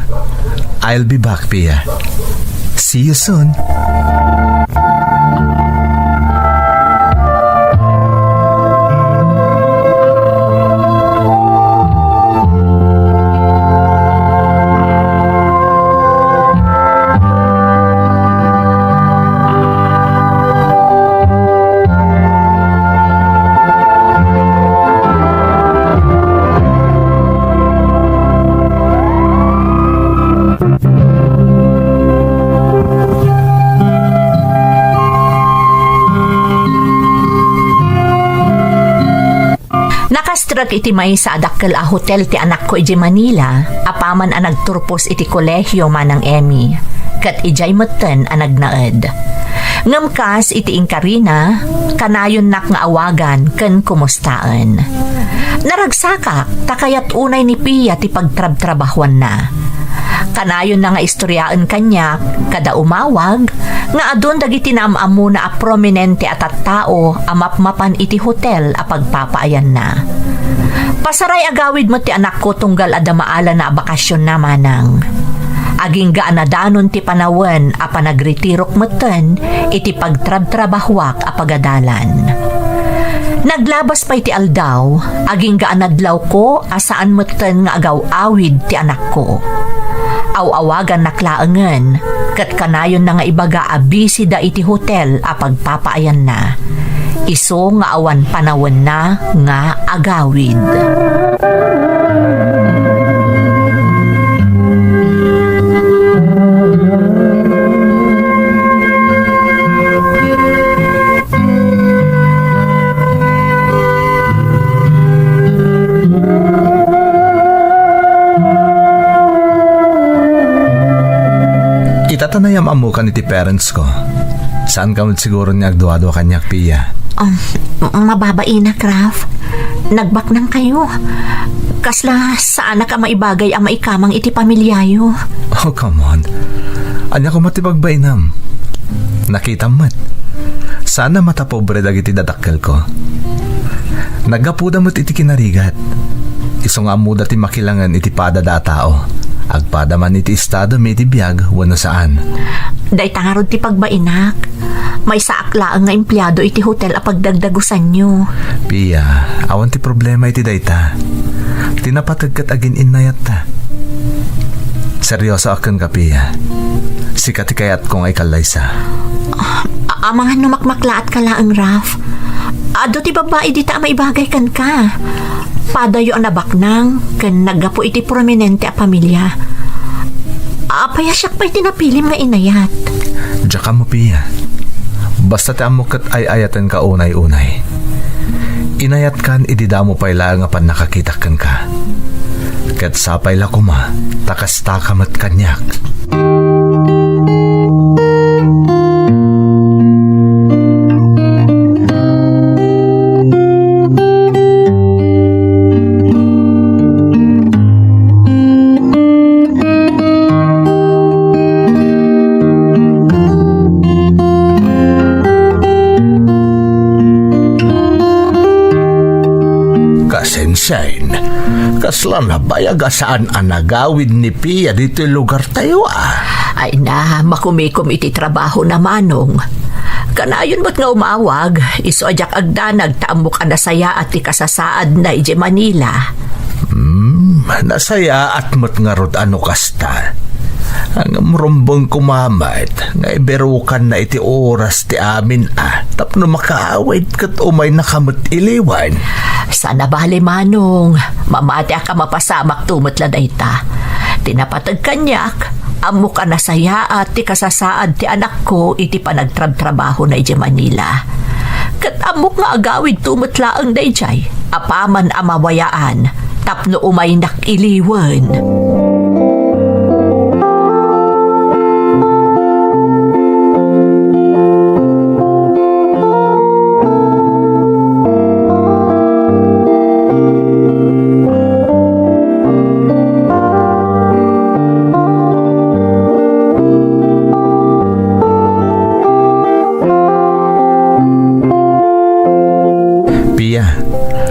I'll be back, Pia. See you soon. Nakastrek iti maysa a dakkel a hotel ti anakko idiay Manila, apaman a nagturpos iti kolehio, Manang Emmy, ket idiay metten a nagnaed. Ngem kas iti inkarina, kanayonnak nga awagan ken kumustaen. Naragsakak ta kayat unay ni Pia ti pagtrabtrabahuanna. Kanayonna nga istoriaen kaniak kada umawag nga adun dagiti naam-ammona a prominente a tattao a mapmapan iti hotel a pagpapaayanna. Pasaray agawid met ti anakko tunggal adda maalana a bakasionna, manang. Agingga a nadanon ti panawen a panagritirok metten iti pagtrabtrabahoak a pagadalan. Naglabas pay ti aldaw, agingga a nadlawko a saan metten nga agaw-awid ti anakko. Aw-awagannak laengen, ket kanayonna nga ibaga a bisida iti hotel a pagpapaayanna. Isu nga awan panawenna nga agawid. Ita ta nayam-ammokan iti parents ko. Saan ka met siguro nga agduadua kaniak, Pia? Um, m-, mababainak, Raf. Nagbaknang kayo. Kasla saanak a maibagay a maikamang iti pamilyayo. Oh, come on. Ania koma ti pagbainam? Nakitam met. Saan a matapobre dagiti dadakkelko. Naggapuda met iti kinarigat. Isu nga ammoda ti makilangen iti padada a tao. Agpada man iti estado mi iti biag wenno saan. Dayta ngarud ti pagbainak. Maysaak laeng nga empleado iti hotel a pagdagdagusanyo. Pia, awan ti problema iti dayta. Ti napateg ket agin-innayatta. Seryosoak kenka, Pia. Sika ti kayatko nga ikallaysa. A-, amangan no makmaklaatka laeng, Raf. Adu ti babbai dita a maibagay kenka. Padayo a nabaknang ken naggapu iti prominente a pamilya. Apay a siak pay ti napilim nga inayat? Diak ammo, Pia. Basta ti ammok ket ay-ayatenka unay-unay. Inayatkan idi damo pay laeng a pannakakitak kenka. Ket sapay la koma ta kastaka met kaniak. Kasensen, kasla nabayag a saan a nagawid ni Pia ditoy lugartayo, a. Ay na, makumikom iti trabahona, Manong. Kanayon met nga umawag, isu a diak agdanag ta ammok a nasayaat ti kasasaadna idiay Manila. Hmm, nasayaat met ngarud a no kasta. Ngem rumbeng koma met nga ibirukanna iti oras ti amin a tapno makaawid ket umaynaka met iliwan. Saan a bale, Manong. Mamatiak a mapasamakto met la dayta. Ti napateg kaniak, ammok a nasayaat ti kasasaad ti anakko iti panagtrabtrabahona idiay Manila. Ket ammok nga agawidto met laeng daydiay apaman a mawayaan tapno umaynak iliwen. Pia,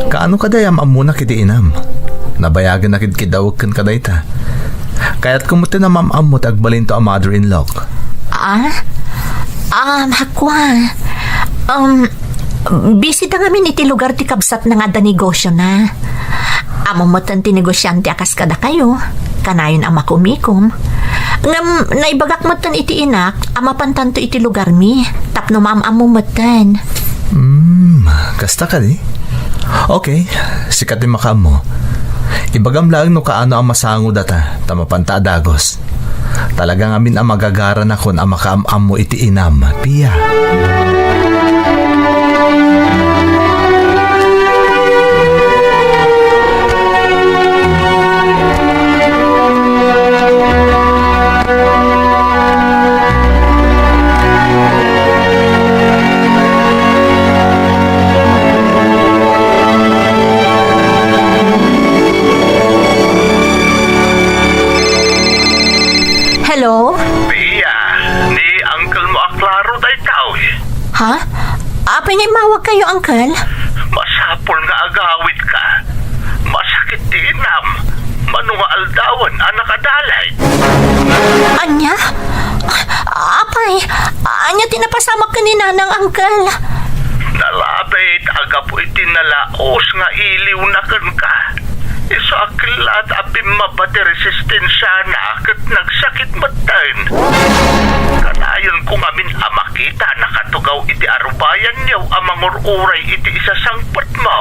kaano kadi a yam-ammonak iti inam? Nabayagen a kidkidawek kenka dayta. Kayatko met ti mam-ammo ti agbalinto a mother-in-law. Ah? Um, hakua. Um, busy da ngamin iti lugar ti kabsatna nga adda negosiona. Ammom metten ti negosiante a kas kadakayo. Kanayon a makumikom. Ngem naibagak metten iti inak a mapantanto iti lugarmi tapno maam-ammo metten. Hmm, kasta kadi? Okay, sika ti makaammo. Ibagam laeng no kaano a masango data, ta mapanta a dagos. Talaga ngamin a magagaranakon a makaam-ammo iti inam, Pia. Hello? Pia, ni uncle mo a Claro daytoy. Ha? Apay nga immawag kayo, uncle? Masapul nga agawid ka. Masakit ti inam. Mano nga aldawen a nakadalit. Ania? Apay, ania ti napasamak ken ni Nanang, uncle? Nalabit a gapu iti nalaus nga iliwna kenka. Isu a kellat a pimmaba ti resistensiana ket nagsakit metten. Kanayonko ngamin a makita a nakatugaw iti arubayanyo a mangur-uray iti isasangpetmo.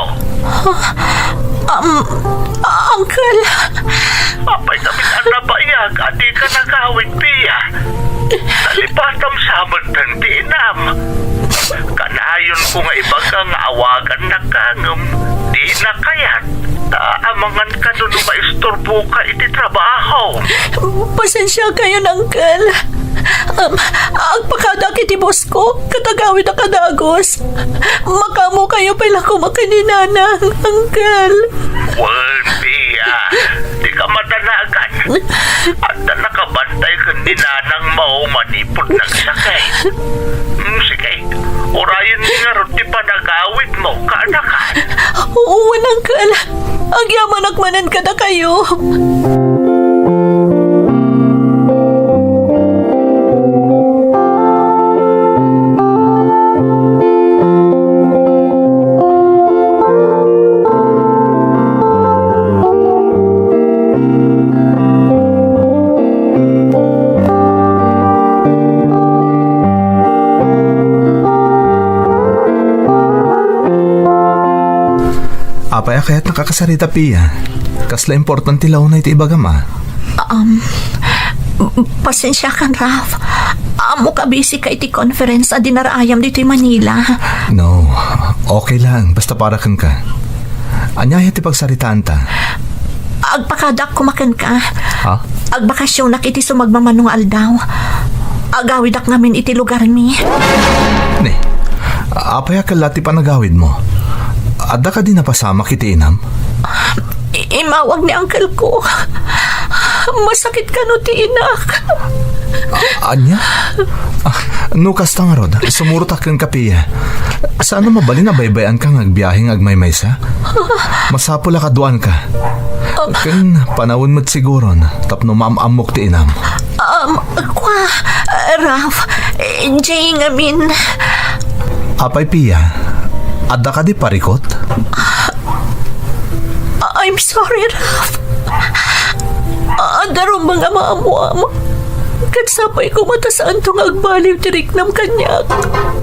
Um, uncle. Apay ngamin a nabayag a dika nagawid, Pia? Nalipatam sa metten ti inam. Kanayonko nga ibaga nga awagannak ngem dina kayat. Ta amangan kano no maisturboka iti trabaho. Pasensiakayon, uncle. Um, agpakadak iti boss ko, ket agawidak a dagus. Makaammokayo pay la koma ken ni Nanang, uncle. Wen, Pia, dika madanagan. Adda nakabantay ken ni Nanang mo manipud nagsakit. Hmm, sige, urayen mi ngarud ti panagawidmo, kaanakan. Wen, uncle. Agyamanak manen kadakayo. Apay a kayatnak a kasarita, Pia? Kasla importante la unay ti ibagam, a? Um, pasensiakan, Ralph. Ammok a busy ka iti conference a dinaraayam ditoy Manila. No, okay lang. Basta para kenka. Ania aya ti pagsaritaanta? Agpakadak koma kenka. Ha? Agbakasionak iti sumagmamano nga aldaw. Agawidak ngamin iti lugarmi. Ne, apay a kellat ti panagawidmo? Adda kadi napasamak iti inam? I-, imawag ni uncle ko. Masakit kano ti inak. A-, ania? Ah, no kasta ngarud, sumurotak kenka, Pia. Saan a mabalin a baybay-anka nga agbiahe nga agmaymaysa? Masapul a kaduaanka. Ken panawen met siguron tapno maam-ammok ti inam. Um, kua, Ralph, eh, Jay ngamin. Apay, Pia, adda kadi parikut? I'm sorry, Ralph. Adda rumbeng a maammoam. Ket sapay koma ta saanto nga agbaliw ti riknam kaniak.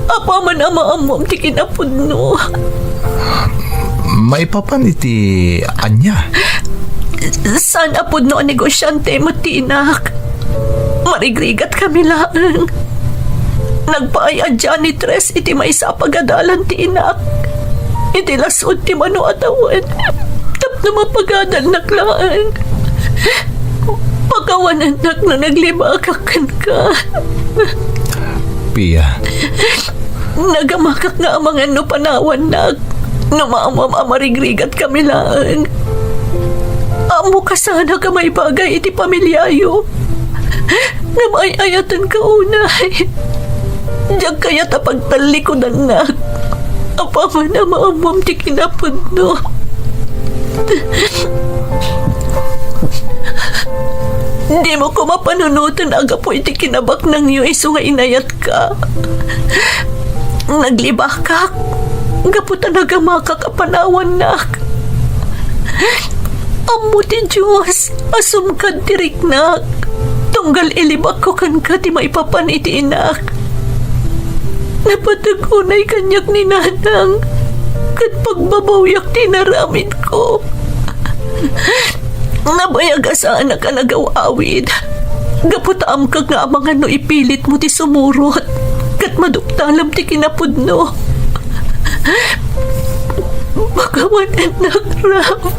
Apaman a maammoam ti kinapudno. Maipapan iti ania? Saan a pudno a negosiante met ti inak. Marigrigat kami laeng. Nagpaay a janitress iti maysa a pagadalan ti inak. Iti las-ud ti mano a tawen, tapno mapagadannak laeng. Pakawanennak no naglibakak kenka. Pia. Nagamakak nga amangan no panawannak, no maammoam a marigrigat kami laeng. Ammok a saanak a maibagay iti pamiliayo. Ngem ay-ayatenka unay. Diak kayat a pagtallikudannak. Apaman a maammoam ti kinapudno. Dimo koma panunoten a gapu iti kinabaknangyo isu nga inayatka. Naglibakak gapu ta nagamakak a panawannak. Ammo ti Dios a sumkad ti riknak, tunggal ilibakko kenka ti maipapan iti inak. Napateg unay kaniak ni Nanang, ket pagbabawyak ti inaramidko. Nabayag a saanak a nagaw-awid, gapu ta amkak nga amangan no ipilitmo ti sumurot, ket maduktalam ti kinapudno. Pakawanennak, Ralph.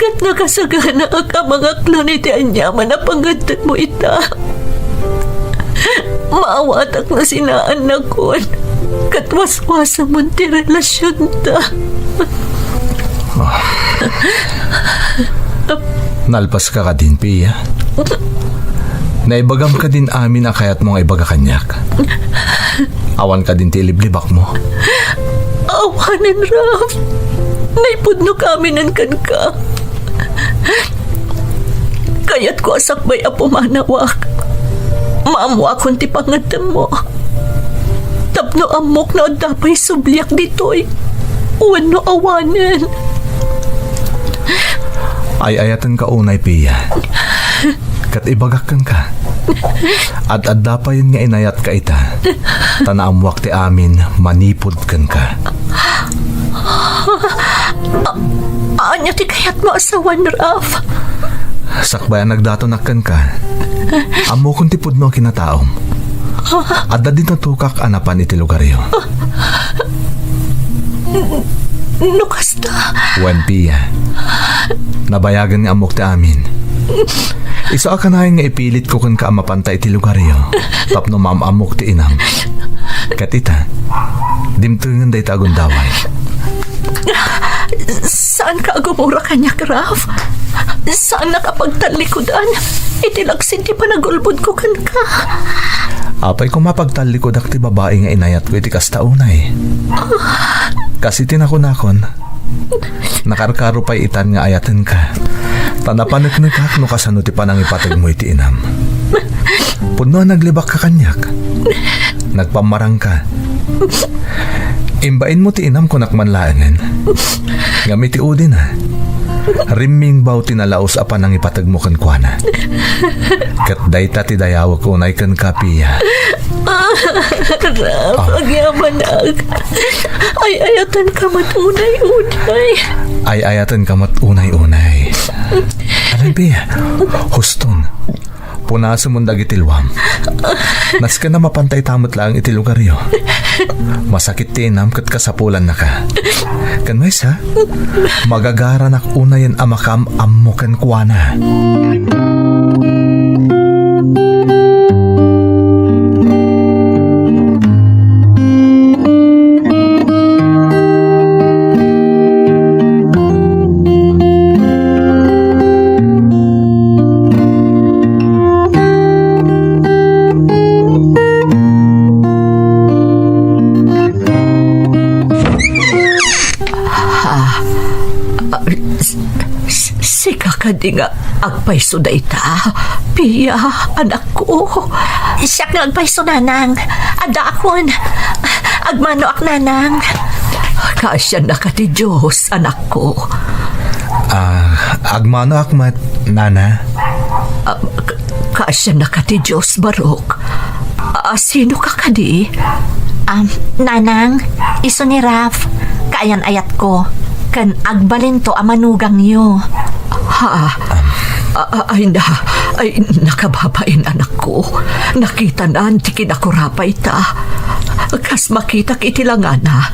Ket nakasaganaak a mangaklon iti aniaman a pangngeddetmo ita. Maawatak no sinaannakon ket waswasamon ti relasionta. Ah. Nalpaska kadin, Pia? Naibagam kadin amin a kayatmo nga ibaga kaniak? Awan kadin ti iliblibakmo? Awanen, Ralph. Naipudno kaminen kenka. Kayatko a sakbay a pumanawak, maammoakon ti pangngetemmo. Tapno ammok no adda pay subliak ditoy wenno awanen. Ay-ayatenka unay, Pia. Ket ibagak kenka, ad-adda payen nga inayatka ita, ta naammoak ti amin manipud kenka. A-, ania ti kayatmo a sawen, Ralph? Sakbay a nagdatonak kenka, ammokon ti pudno a kinataom. Adda dinatokak a napan iti lugaryo. No kasta. Wen, Pia. Nabayagen nga ammok ti amin. Isu a kanayon nga ipilitko kenka a mapanta iti lugaryo tapno maam-ammok ti inam. Ket ita, dimtengen dayta a gundaway. Saanka a gumura kaniak, Ralph? Saannak a pagtallikudan iti laksid ti panagulbodko kenka. Apay koma pagtallikudak ti babai nga inayatko iti kasta unay? Kas iti nakunakon, nakarkaro pay itan nga ayatenka. Ta napaneknekak no kasano ti panangipategmo iti inam. Pudno a naglibakka kaniak. Nagpammarangka. Imbainmo ti inam, kunak man laengen. Ngem iti udina, rimmingbaw ti nalaus a panangipategmo kenkuana. Ket dayta ti dayawek unay kenka, Pia. Ralph, agyamanak. Ay-ayatenka met unay-unay. Ay-ayatenka met unay-unay. Alay, Pia. Huston. Punasemon dagiti luam. Nasken a mapanta ita met laeng iti lugaryo. Masakit ti inam ket kasapulannaka. Ken maysa, magagaranak unayen a makaam-ammo kenkuana. Ah, ah, s-, s-, sika kadi nga agpayso dayta, Pia, anakko? Siak nga agpayso, nanang. Addaakon. Agmanoak, nanang. Kaasiannaka ti Dios, anakko. Ah, agmanoak met, nana. Ah, k-, kaasiannaka ti Dios, Barok. Ah, sinoka kadi? Am, nanang, isu ni Ralph, kaayan-ayatko, ken agbalinto a manugangyo. Ha? Ah, ah, ay na, ay, nakababain, anakko. Nakitanan ti kinakurapayta. Kas makitak iti langana,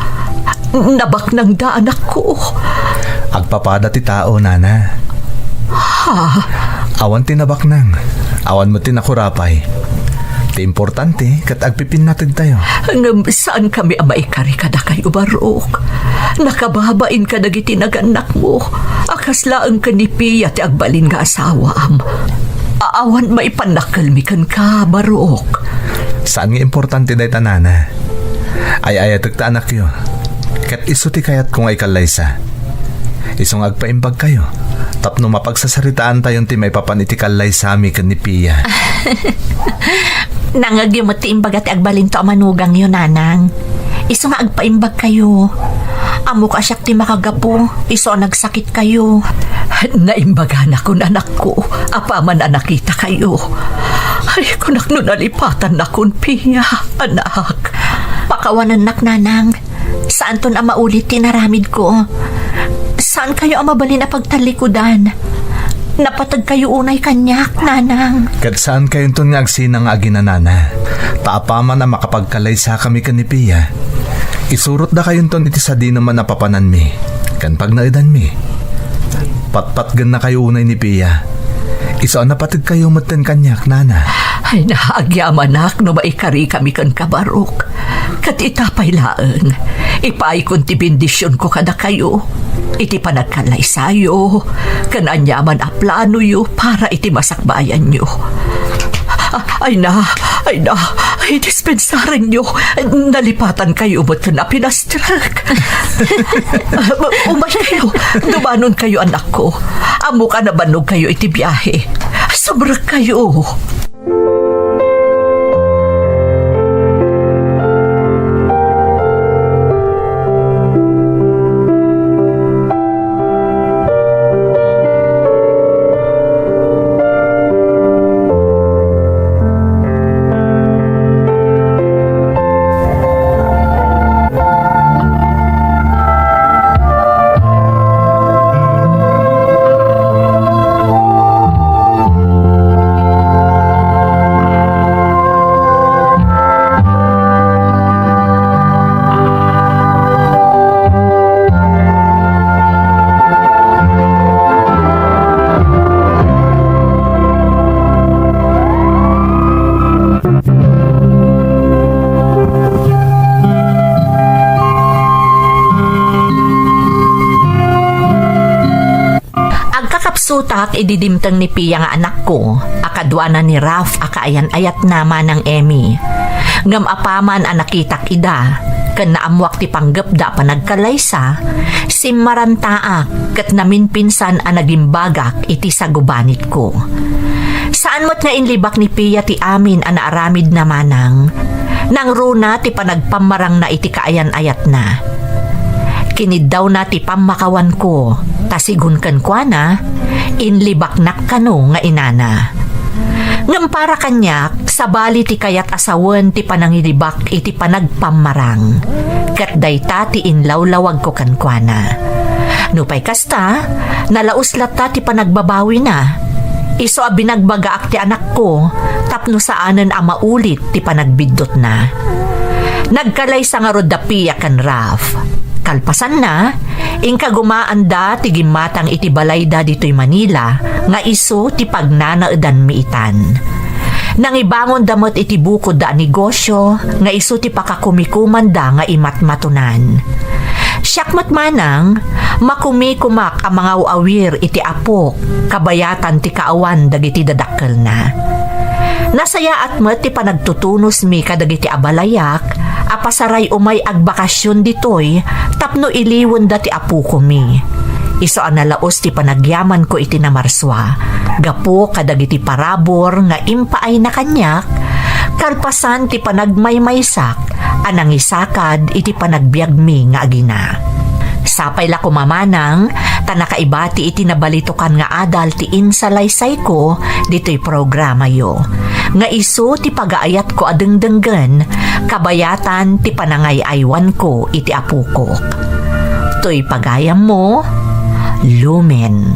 nabaknangda, anakko. Agpapada ti tao, nana. Ha? Awan ti nabaknang, awan met ti nakurapay. Ti importante, ket agpipinnategtayo. Ngem saankami a maikari kadakayo, Barok. Nakababain kadagiti nagannakmo, a kas laeng ken ni Pia ti agbalin nga asawam. A-, awan maipannakkelmi kenka, Barok. Saan nga importante dayta, nana. Ay-ayatek ta anakyo. Ket isu ti kayatko nga ikallaysa. Isu nga agpaimbagkayo tapno mapagsasaritaantayon ti maipapan iti kallaysami ken ni Pia. Nangngegyo met ti imbaga ti agbalinto a manugangyo, nanang. Isu nga agpaimbagkayo. Ammok a siak ti makagapu, isu a nagsakitkayo. Naimbaganak, anakko, apaman a nakitakayo. Ay, kunak no nalipatannakon, Pia, anak. Pakawanennak, nanang. Saanton a maulit ti inaramidko. Saankayo a mabalin a pagtallikudan. Napategkayo unay kaniak, nanang. Ket saankayonton nga agsina nga aginana, nana. Ta apaman a makapagkallaysakami ken ni Pia, isurotdakayonton iti sadinoman a papananmi ken pagnaedanmi. Patpatgennakayo unay ni Pia. Isu a napategkayo metten kaniak, nana. Ay na, agyamanak no maikarikami kenka, Barok. Ket ita pay laeng, ipaayko ti bendisionko kadakayo iti panagkallaysayo ken aniaman a planoyo para iti masakbayanyo. A-, ay na, ay na, ay, dispensarenyo, nalipatankayo met ken a pinastrek. Umaykayo, dumanonkayo, anakko. Ammok a nabannogkayo iti biahe. Sumrekkayo. Agkakapsutak idi dimteng ni Pia nga anakko a kaduana ni Raf a kaayan-ayatna, Manang Emmy. Ngem apaman a nakitak ida ken naammoak ti panggepda a panagkallaysa, simmarantaak ket naminpinsan a nagimbagak iti sagubanitko. Saan met nga inlibak ni Pia ti amin a naaramidna, Manang. Nangruna ti panagpammarangna iti kaayan-ayatna. Kiniddawna ti pammakawanko, ta sigun kenkuana, inlibaknak kano nga inana. Ngem para kaniak, sabali ti kayat a sawen ti panangilibak iti panagpammarang, ket dayta ti inlawlawagko kenkuana. Nupay kasta, nalaus latta ti panagbabawina. Isu a binagbagaak ti anakko tapno saanen a maulit ti panagbiddutna. Nagkalaysa ngarud da Pia ken Raf. Kalpasanna, inkagumaanda ti gimmatang iti balayda ditoy Manila nga isu ti pagnanaedanmi itan. Nangibangonda met iti bukodda a negosio nga isu ti pakakumikomanda nga imatmatonan. Siak met, Manang, makumikomak a mangaw-awir iti apok kabayatan ti kaawan dagiti dadakkelna. Nasayaat met ti panagtutunosmi kadagiti abalayak a pasaray umay agbakasion ditoy tapno iliwenda ti apokomi. Isu a nalaus ti panagyamanko iti namarsua, gapu kadagiti parabur nga impaayna kaniak, kalpasan ti panagmaymaysak a nangisakad iti panagbiagmi nga agina. Sapay la koma, Manang, ta nakaibati iti nabalitokan nga adal ti insalaysayko ditoy programayo, nga isu ti pagaayatko a dengdenggen kabayatan ti panangay-aywanko iti apokok. Toy pagayammo, Lumen.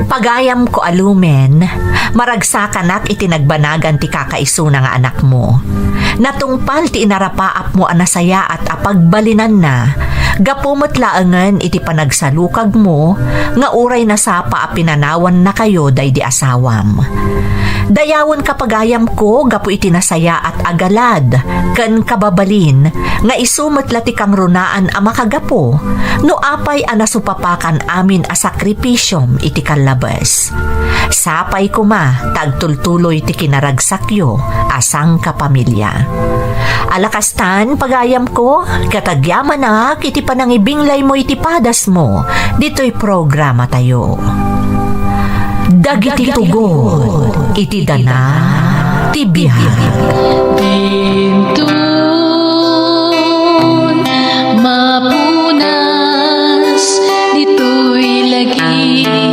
Pagayamko a Lumen, maragsakanak iti nagbanagan ti kakaisuna nga anakmo. Natungpal ti inarapaapmo a nasayaat a pagbalinanna, gapu met laengen iti panagsalukagmo nga uray nasapa a pinanawannakayo daydi asawam. Dayawenka, pagayamko, gapu iti nasayaat a galad ken kababalin nga isu met la ti kangrunaan a makagapu no apay a nasupapakan amin a sakripisiom iti kallabes. Sapay koma ta agtultuloy ti kinaragsakyo a sangkapamilya. Ala kastan, pagayamko, ket agyamanak iti panangibinglaymo iti padasmo ditoy programatayo. Dagiti tugot iti dana ti biag. Dinton mapunas ditoy lagi.